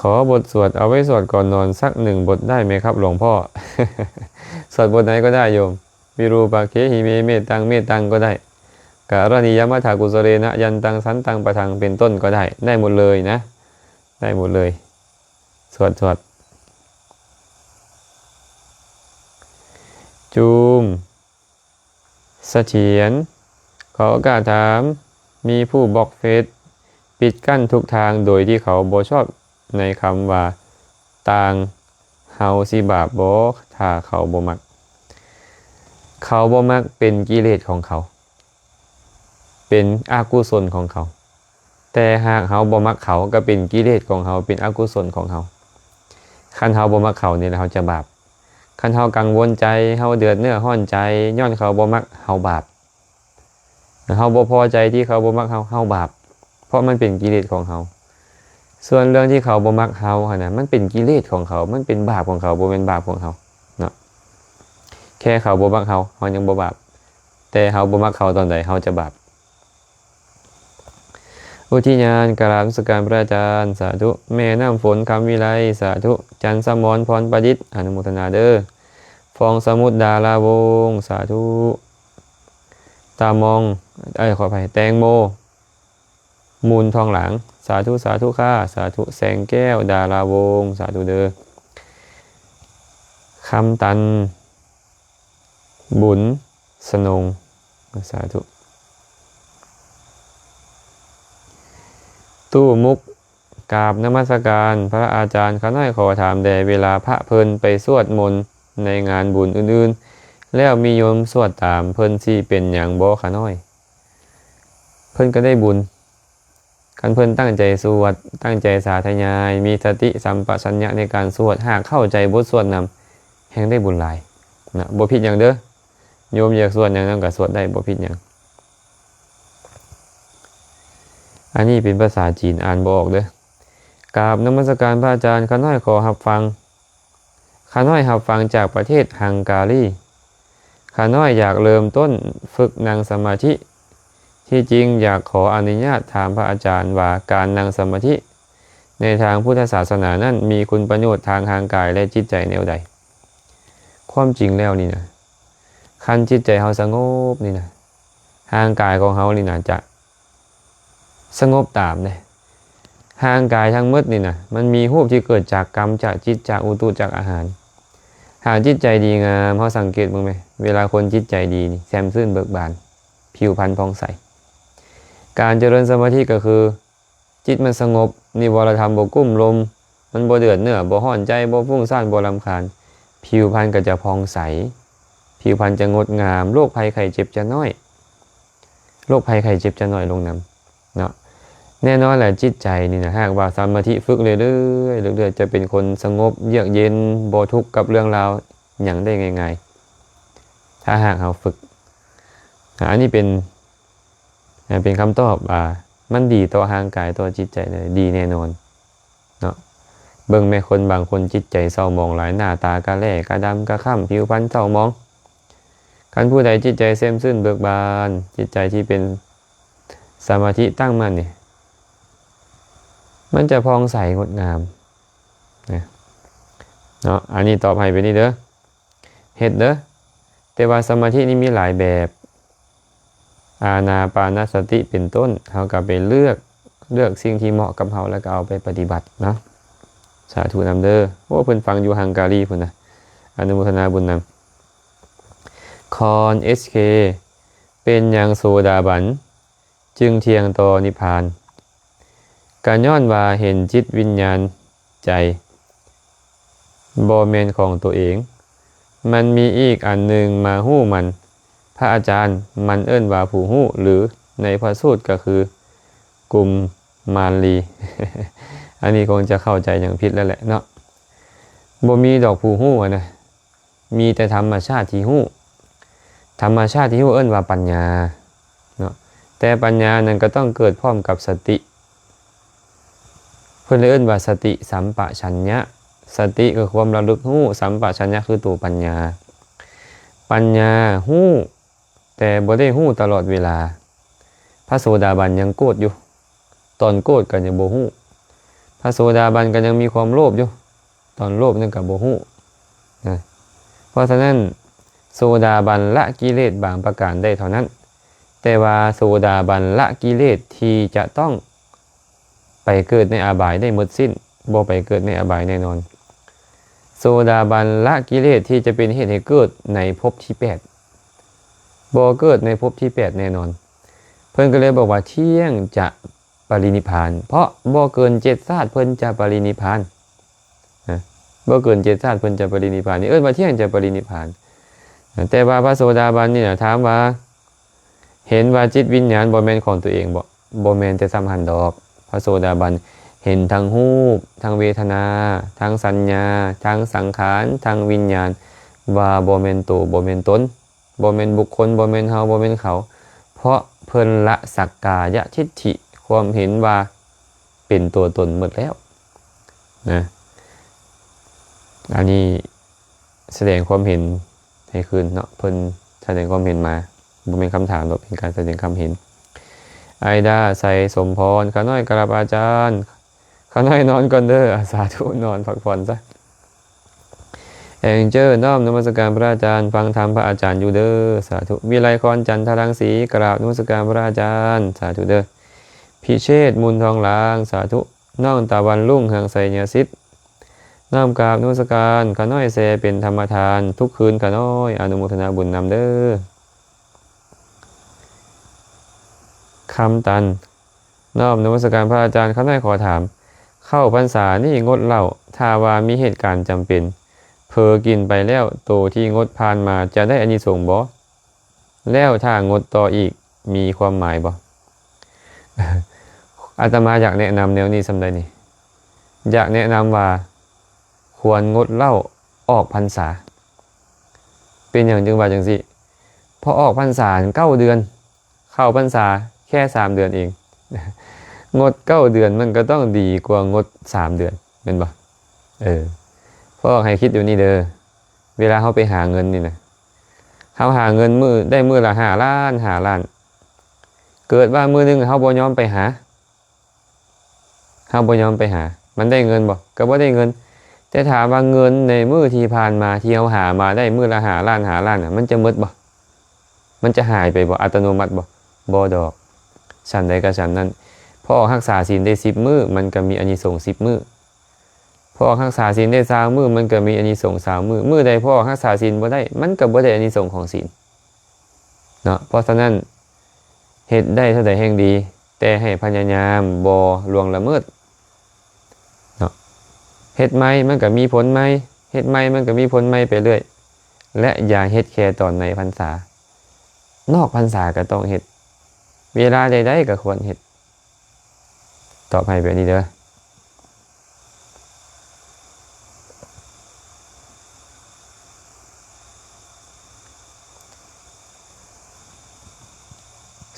ขอบทสวดเอาไว้สวดก่อนนอนสักหนึ่งบทได้ไหมครับหลวงพ่อ สวดบทไหนก็ได้โยม วิรูปักเขหิเม เมตตัง เมตตังก็ได้ กรณียมัตถกุสเลนะ ยันตัง สันตัง ปะทัง เป็นต้นก็ได้ ได้หมดเลยนะ ได้หมดเลย สวด สวด จูม เสถียร ขอโอกาสถาม มีผู้บล็อกเฟซ ปิดกั้นทุกทาง โดยที่เขาบ่ชอบในคำว่าต่าง เฮาสิบาปบ่ ถ้าเขาบ่มัก เขาบ่มักเป็นกิเลสของเขา เป็นอกุศลของเขา แต่หากเฮาบ่มักเขา ก็เป็นกิเลสของเฮา เป็นอกุศลของเฮา คันเฮาบ่มักเขานี่แหละ เฮาจะบาป คันเฮากังวลใจ เฮาเดือดเนื้อร้อนใจ ย้อนเขาบ่มัก เฮาบาป เฮาบ่พอใจที่เขาบ่มักเฮา เฮาบาป เพราะมันเป็นกิเลสของเฮา ส่วนเรื่องที่เขาบ่มักเฮาหั่นน่ะ มันเป็นกิเลสของเขา มันเป็นบาปของเขา บ่แม่นบาปของเฮาเนาะ แค่เขาบ่มักเฮา เฮายังบ่บาป แต่เฮาบ่มักเขาตอนใด เฮาจะบาป อุทิศญาณ กราบนมัสการพระอาจารย์ สาธุ แม่น้ำฝน คำวิไล สาธุ จันทร์สมร พรประดิษฐ์ อนุโมทนาเด้อ ฟองสมุทร ดาราวงศ์ สาธุ ตามอง เอ้ย ขออภัย แตงโม มูลทองหลาง สาธุ สาธุค่ะ สาธุ แสงแก้ว ดาราวงศ์ สาธุเด้อ คำตัน บุญ สนง สาธุ ตู้มุก กราบนมัสการพระอาจารย์ ข้าน้อยขอถามแด่ เวลาพระเพิ่นไปสวดมนต์ในงานบุญอื่นๆ แล้วมีโยมสวดตาม เพิ่นสิเป็นหยังบ่ข้าน้อย เพิ่นก็ได้บุญ คันเพิ่นตั้งใจสวด ตั้งใจสาธยาย มีสติสัมปชัญญะในการสวด หากเข้าใจบทสวดนำ แฮ่งได้บุญหลายนะ บ่ผิดหยังเด้อ ໂຍມຢາກສວດຫຍັງນຳກໍສວດໄດ້ ບໍ່ຜິດຫຍັງ. ອັນນີ້ເປັນພາສາຈີນ ອ່ານບໍ່ອອກເດີ້. ກາບນະມັດສະການພະອາຈານ, ຂ້ານ້ອຍຂໍຮັບຟັງ, ຂ້ານ້ອຍຮັບຟັງຈາກປະເທດຮັງກາຣີ. ຂ້ານ້ອຍຢາກເລີ່ມຕົ້ນຝຶກນັ່ງສະມາທິ. ທີ່ຈິງຢາກຂໍອະນຸຍາດຖາມພະອາຈານວ່າ ການນັ່ງສະມາທິໃນທາງພຸດທະສາສະໜານັ້ນ ມີຄຸນປະໂຫຍດທາງຮ່າງກາຍ ແລະ ຈິດໃຈແນວໃດ? ຄວາມຈິງແລ້ວນີ້ນະ, ຄັນຈິດໃຈເຮົາສະຫງົບນີ້ນະ, ຮ່າງກາຍຂອງເຮົານີ້ນະຈະສະຫງົບຕາມເດ້. ຮ່າງກາຍທັງໝົດນີ້ນະ, ມັນມີຮູບທີ່ເກີດຈາກກຳ, ຈາກຈິດ, ຈາກອຸຕຸ, ຈາກອາຫານ. ຫາກຈິດໃຈດີງາມ, ເຮົາສັງເກດເບິ່ງແມ, ເວລາຄົນຈິດໃຈດີນີ້ ແຈ່ມຊື່ນເບີກບານ, ຜິວພັນຜ່ອງໃສ. ການຈະເລີນສະມາທິກໍຄື ຈິດມັນສະຫງົບ, ນິວອນລະທຳບໍ່ກຸ້ມລຸມ, ມັນບໍ່ເດືອດເນື້ອ, ບໍ່ຮ້ອນໃຈ, ບໍ່ຟຸ້ງສ້ານ, ບໍ່ລຳຄານ, ຜິວພັນກໍຈະຜ່ອງໃສ, ຜິວພັນຈະງົດງາມ, ໂລກໄພໄຂ້ເຈັບຈະນ້ອຍ, ໂລກໄພໄຂ້ເຈັບຈະນ້ອຍລົງນຳເນາະ. ແນ່ນອນແຫຼະ, ຈິດໃຈນີ້ນະ, ຫາກວ່າສະມາທິຝຶກເລື້ອຍໆ, ເລື້ອຍໆ, ຈະເປັນຄົນສະຫງົບ, ເຍືອກເຢັນ, ບໍ່ທຸກກັບເລື່ອງລາວຫຍັງໄດ້ງ່າຍໆ, ຖ້າຫາກເຮົາຝຶກ. ອາ, ອັນນີ້ເປັນ ເປັນຄຳຕອບວ່າມັນດີຕໍ່ຮ່າງກາຍ, ຕໍ່ຈິດໃຈເລີຍ, ດີແນ່ນອນເນາະ. ເບິ່ງແມ່, ຄົນບາງຄົນຈິດໃຈເສົ້າໝອງຫຼາຍ, ໜ້າຕາກະແຫຼກະດຳກະຄ້ຳ, ຜິວພັນເສົ້າໝອງ. ຄັນຜູ້ໃດຈິດໃຈແຈ່ມຊື່ນເບີກບານ, ຈິດໃຈທີ່ເປັນສະມາທິຕັ້ງໝັ້ນນີ້, ມັນຈະຜ່ອງໃສງົດງາມນະເນາະ. ອັນນີ້ຕອບໃຫ້ແບບນີ້ເດີ້. ເຮັດເດີ້. ແຕ່ວ່າສະມາທິນີ້ມີຫຼາຍແບບ, ອານາປານະສະຕິເປັນຕົ້ນ, ເຮົາກໍໄປເລືອກ, ເລືອກສິ່ງທີ່ເໝາະກັບເຮົາ ແລ້ວກໍເອົາໄປປະຕິບັດເນາະ. ສາທຸນຳເດີ້. ໂອ້ ເພິ່ນຟັງຢູ່ຮັງກາຣີພຸ້ນນະ, ອະນຸໂມທະນາບຸນນຳ. ຄອນເອັສເຄ ເປັນຫຍັງໂສດາບັນ ຈຶ່ງທ່ຽງຕໍ່ນິບພານ? ກະຍ້ອນວ່າເຫັນຈິດວິນຍານໃຈບໍ່ແມ່ນຂອງໂຕເອງ. ມັນມີອີກອັນໜຶ່ງມາຮູ້ມັນ, ພະອາຈານ, ມັນເອີ້ນວ່າຜູ້ຮູ້ ຫຼື ໃນພະສູດກໍຄືກຸມມານລີ. ອັນນີ້ຄົງຈະເຂົ້າໃຈຫຍັງຜິດແລ້ວແຫຼະເນາະ. ບໍ່ມີດອກຜູ້ຮູ້ຫັ້ນນະ. ມີແຕ່ທຳມະຊາດທີ່ຮູ້. ທຳມະຊາດທີ່ຮູ້ເອີ້ນວ່າປັນຍາເນາະ, ແຕ່ປັນຍານັ້ນກໍຕ້ອງເກີດພ້ອມກັບສະຕິ. ເພິ່ນເລີຍເອີ້ນວ່າສະຕິສຳປະຊັນຍະ. ສະຕິຄືຄວາມລະລຶກຮູ້, ສຳປະຊັນຍະຄືໂຕປັນຍາ. ປັນຍາຮູ້ ແຕ່ບໍ່ໄດ້ຮູ້ຕະຫຼອດເວລາ. ພະໂສດາບັນຍັງໂກດຢູ່, ຕອນໂກດກໍຍັງບໍ່ຮູ້. ພະໂສດາບັນກໍຍັງມີຄວາມໂລບຢູ່, ຕອນໂລບນັ້ນກໍບໍ່ຮູ້ນະ. ເພາະສະນັ້ນ ໂສດາບັນລະກິເລດບາງປະການໄດ້ເທົ່ານັ້ນ, ແຕ່ວ່າໂສດາບັນລະກິເລດທີ່ຈະຕ້ອງ ໄປເກີດໃນອະບາຍໄດ້ໝົດສິ້ນ, ບໍ່ໄປເກີດໃນອະບາຍແນ່ນອນ. ໂສດາບັນລະກິເລດທີ່ຈະເປັນເຫດໃຫ້ເກີດໃນພົບທີແປດ, ບໍ່ເກີດໃນພົບທີແປດແນ່ນອນ. ເພິ່ນກໍເລີຍບອກວ່າ ທ່ຽງຈະປະລິນິບພານ, ເພາະບໍ່ເກີນເຈັດຊາດເພິ່ນຈະປະລິນິບພານ. ນະ, ບໍ່ເກີນເຈັດຊາດເພິ່ນຈະປະລິນິບພານ, ນີ້ເອີ້ນວ່າທ່ຽງຈະປະລິນິບພານ. ນະ, ແຕ່ວ່າພະໂສດາບັນນີ້ນະ ຖາມວ່າ ເຫັນວ່າຈິດວິນຍານບໍ່ແມ່ນຂອງຕົວເອງບໍ? ບໍ່ແມ່ນແຕ່ສ່ຳຫັ້ນດອກ. ພະໂສດາບັນເຫັນທັງຮູບ, ທັງເວທະນາ, ທັງສັນຍາ, ທັງສັງຂານ, ທັງວິນຍານ ວ່າບໍ່ແມ່ນໂຕ, ບໍ່ແມ່ນຕົນ, ບໍ່ແມ່ນບຸກຄົນ, ບໍ່ແມ່ນເຮົາ, ບໍ່ແມ່ນເຂົາ, ເພາະເພິ່ນລະສັກກາຍະທິດຖິ, ຄວາມເຫັນວ່າເປັນຕົວຕົນໝົດແລ້ວນະ. ອັນນີ້ສະແດງຄວາມເຫັນໃຫ້ຄືນເນາະ, ເພິ່ນສະແດງຄວາມເຫັນມາ, ບໍ່ແມ່ນຄຳຖາມດອກ, ເປັນການສະແດງຄຳເຫັນ. ໄອດາ ໄຊສົມພອນ, ຂ້ານ້ອຍກະລາບອາຈານ, ຂ້ານ້ອຍນອນກ່ອນເດີ້. ອາ ສາທຸ, ນອນພັກຜ່ອນຊະ. ແອງເຈີ ນ້ອມນະມັດສະການພະອາຈານ, ຟັງທຳພະອາຈານຢູ່ເດີ້. ສາທຸ. ວິໄລຄອນ ຈັນທະລັງສີ, ກະລາບນະມັດສະການພະອາຈານ. ສາທຸເດີ້. ພິເຊດ ມູນທອງຫຼາງ, ສາທຸ. ນ້ອງຕາວັນລຸ້ງ ເຮືອງໄຊຍະສິດ, ນ້ອມກາບນະມັດສະການ. ຂ້ານ້ອຍແຊເປັນທຳມະທານທຸກຄືນ, ຂ້ານ້ອຍອະນຸໂມທະນາບຸນນຳເດີ້. ຄຳຕັນ ນ້ອມນະມັດສະການພະອາຈານ, ຂ້ານ້ອຍຂໍຖາມ, ເຂົ້າພັນສານີ້ງົດເຫຼົ້າ, ຖ້າວ່າມີເຫດການຈຳເປັນ ເຜີກິນໄປແລ້ວ, ໂຕທີ່ງົດຜ່ານມາຈະໄດ້ອານິສົງບໍ່? ແລ້ວຖ້າງົດຕໍ່ອີກ ມີຄວາມໝາຍບໍ່? ອາດຕະມາຢາກແນະນຳແນວນີ້ສ່ຳໃດນີ້? ຢາກແນະນຳວ່າ ຄວນງົດເຫຼົ້າອອກພັນສາ. ເປັນຫຍັງຈຶ່ງວ່າຈັ່ງຊີ້? ພໍອອກພັນສາເກົ້າເດືອນ ເຂົ້າພັນສາແຄ່ສາມເດືອນເອງ ງົດເກົ້າເດືອນມັນກໍຕ້ອງດີກວ່າງົດສາມເດືອນ ແມ່ນບໍ່? ເອີ ພໍອອກໃຫ້ຄິດຢູ່ນີ້ເດີ ເວລາເຮົາໄປຫາເງິນນີ້ນະ ເຮົາຫາເງິນມື້ ໄດ້ມື້ລະຫ້າລ້ານ ຫ້າລ້ານ ເກີດວ່າມື້ໜຶ່ງເຮົາບໍ່ຍອມໄປຫາ ເຮົາບໍ່ຍອມໄປຫາ ມັນໄດ້ເງິນບໍ່? ກໍບໍ່ໄດ້ເງິນ. ແຕ່ຖາມວ່າເງິນໃນມື້ທີ່ຜ່ານມາທີ່ເຮົາຫາມາໄດ້ມື້ລະຫ້າລ້ານ ຫ້າລ້ານນະ ມັນຈະໝົດບໍ່? ມັນຈະຫາຍໄປບໍ່? ອັດຕະໂນມັດບໍ່? ບໍ່ດອກ. ສ່ຳໃດກໍສ່ຳນັ້ນ. ພໍອອກຮັກສາສິນໄດ້ສິບມື້ ມັນກໍມີອານິສົງສິບມື້. ພໍອອກຮັກສາສິນໄດ້ຊາວມື້ ມັນກໍມີອານິສົງຊາວມື້. ມື້ໃດພໍອອກຮັກສາສິນບໍ່ໄດ້ ມັນກໍບໍ່ໄດ້ອານິສົງຂອງສິນ. ເນາະ ເພາະສະນັ້ນ ເຮັດໄດ້ເທົ່າໃດແຮ່ງດີ ແຕ່ໃຫ້ພະຍາຍາມບໍ່ລ່ວງລະເມີດເນາະ. ເຮັດໃໝ່ມັນກໍມີຜົນໃໝ່ ເຮັດໃໝ່ມັນກໍມີຜົນໃໝ່ໄປເລື້ອຍ ແລະ ຢ່າເຮັດແຄ່ຕອນໃນພັນສາ ນອກພັນສາກໍຕ້ອງເຮັດ ເວລາໃດໆກໍຄວນເຮັດ. ຕອບໃຫ້ແບບນີ້ເດີ.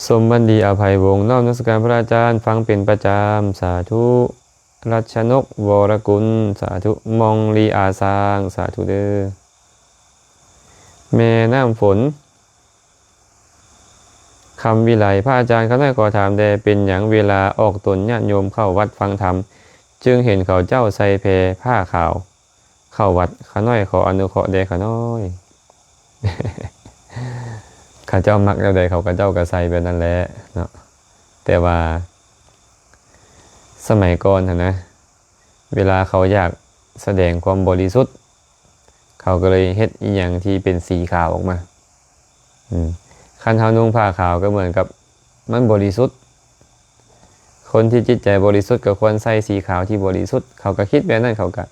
ສົມບັນດີ ອະໄພວົງ ນ້ອມນະມັດສະການພະອາຈານ ຟັງເປັນປະຈຳ ສາທຸ. ລັດຊະນົກ ວໍລະກຸນ ສາທຸ. ມອງລີ ອາຊາງ ສາທຸເດີ. ແມ່ນ້ຳຝົນ ຄຳວິໄລ ພະອາຈານ ຂ້ານ້ອຍຂໍຖາມແດ່ ເປັນຫຍັງເວລາອອກຕົນຍາດໂຍມເຂົ້າວັດຟັງທຳ ຈຶ່ງເຫັນເຂົາເຈົ້າໃສ່ແພຜ້າຂາວເຂົ້າວັດ? ຂ້ານ້ອຍຂໍອະນຸເຄາະແດ່ຂ້ານ້ອຍ. ເຂົາເຈົ້າມັກແນວໃດ ເຂົາ ເຂົາເຈົ້າກໍໃສ່ແບບນັ້ນແຫຼະເນາະ. ແຕ່ວ່າສະໄໝກ່ອນຫັ້ນນະ ເວລາເຂົາຢາກສະແດງຄວາມບໍລິສຸດ ເຂົາກໍເລີຍເຮັດອີ່ຫຍັງທີ່ເປັນສີຂາວອອກມາ. ອືມ ຄັນເຮົານຸ່ງຜ້າຂາວກໍເໝືອນກັບມັນບໍລິສຸດ. ຄົນທີ່ຈິດໃຈບໍລິສຸດກໍຄວນໃສ່ສີຂາວທີ່ບໍລິສຸດ. ເຂົາກໍຄິດແບບນັ້ນ ເຂົາກໍ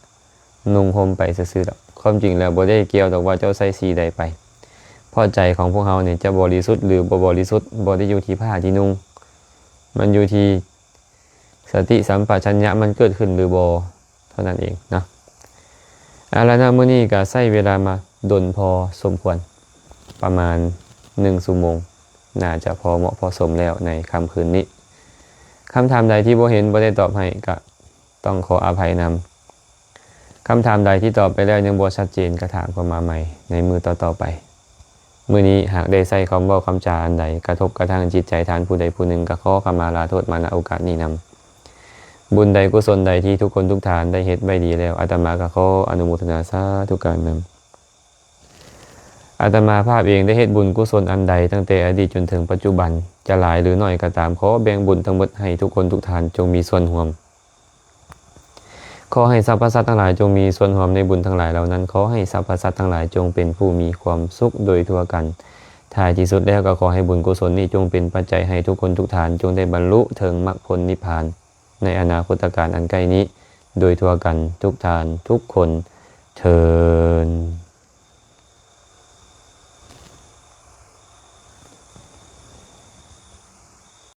ນຸ່ງຫົ່ມໄປຊື່ໆດອກ. ຄວາມຈິງແລ້ວບໍ່ໄດ້ກ່ຽວດອກວ່າເຈົ້າໃສ່ສີໃດໄປ. ເພາະໃຈຂອງພວກເຮົານີ້ຈະບໍລິສຸດ ຫຼື ບໍ່ບໍລິສຸດ ບໍ່ໄດ້ຢູ່ທີ່ຜ້າທີ່ນຸ່ງ. ມັນຢູ່ທີ່ ສະຕິສຳປະຊັນຍະມັນເກີດຂຶ້ນຫຼືບໍ່ເທົ່ານັ້ນເອງເນາະ. ເອົາລະເນາະ ມື້ນີ້ກໍໃຊ້ເວລາມາດົນພໍສົມຄວນ ປະມານໜຶ່ງຊົ່ວໂມງ ໜ້າຈະພໍເໝາະພໍສົມແລ້ວໃນຄ່ຳຄືນນີ້. ຄຳຖາມໃດທີ່ບໍ່ເຫັນ ບໍ່ໄດ້ຕອບໃຫ້ ກໍຕ້ອງຂໍອະໄພນຳ. ຄຳຖາມໃດທີ່ຕອບໄປແລ້ວຍັງບໍ່ຊັດເຈນ ກໍຖາມເຂົ້າມາໃໝ່ໃນມື້ຕໍ່ໆໄປ. ມື້ນີ້ຫາກໄດ້ໃຊ້ຄຳເວົ້າຄຳຈາອັນໃດກະທົບກະທັ່ງຈິດໃຈທ່ານຜູ້ໃດຜູ້ໜຶ່ງ ກະຂໍຂະມາລາໂທດມາ ນະໂອກາດນີ້ນຳ. ບຸນໃດກຸສົນໃດທີ່ທຸກຄົນທຸກທ່ານໄດ້ເຮັດໄວ້ດີແລ້ວ ອາດຕະມາກະຂໍອະນຸໂມທະນາສາທຸການນຳ. ອາດຕະມາພາບເອງໄດ້ເຮັດບຸນກຸສົນອັນໃດຕັ້ງແຕ່ອະດີດຈົນເຖິງປັດຈຸບັນ ຈະຫຼາຍຫຼືໜ້ອຍກໍຕາມ ຂໍແບ່ງບຸນທັງໝົດໃຫ້ທຸກຄົນທຸກທ່ານຈົ່ງມີສ່ວນຮ່ວມ. ຂໍໃຫ້ສັບພະສັດທັງຫຼາຍຈົ່ງມີສ່ວນຮ່ວມໃນບຸນທັງຫຼາຍເຫຼົ່ານັ້ນ. ຂໍໃຫ້ສັບພະສັດທັງຫຼາຍຈົ່ງເປັນຜູ້ມີຄວາມສຸກໂດຍທົ່ວກັນ. ທ້າຍທີ່ສຸດແລ້ວກໍຂໍໃຫ້ບຸນກຸສົນນີ້ຈົ່ງເປັນປັດໄຈໃຫ້ທຸກຄົນທຸກທ່ານຈົ່ງໄດ້ບັນລຸເຖິງມັກຜົນນິບພານໃນອະນາຄົດຕະການອັນໃກ້ນີ້ໂດຍທົ່ວກັນທຸກທ່ານທຸກຄົນເທີ້ນ.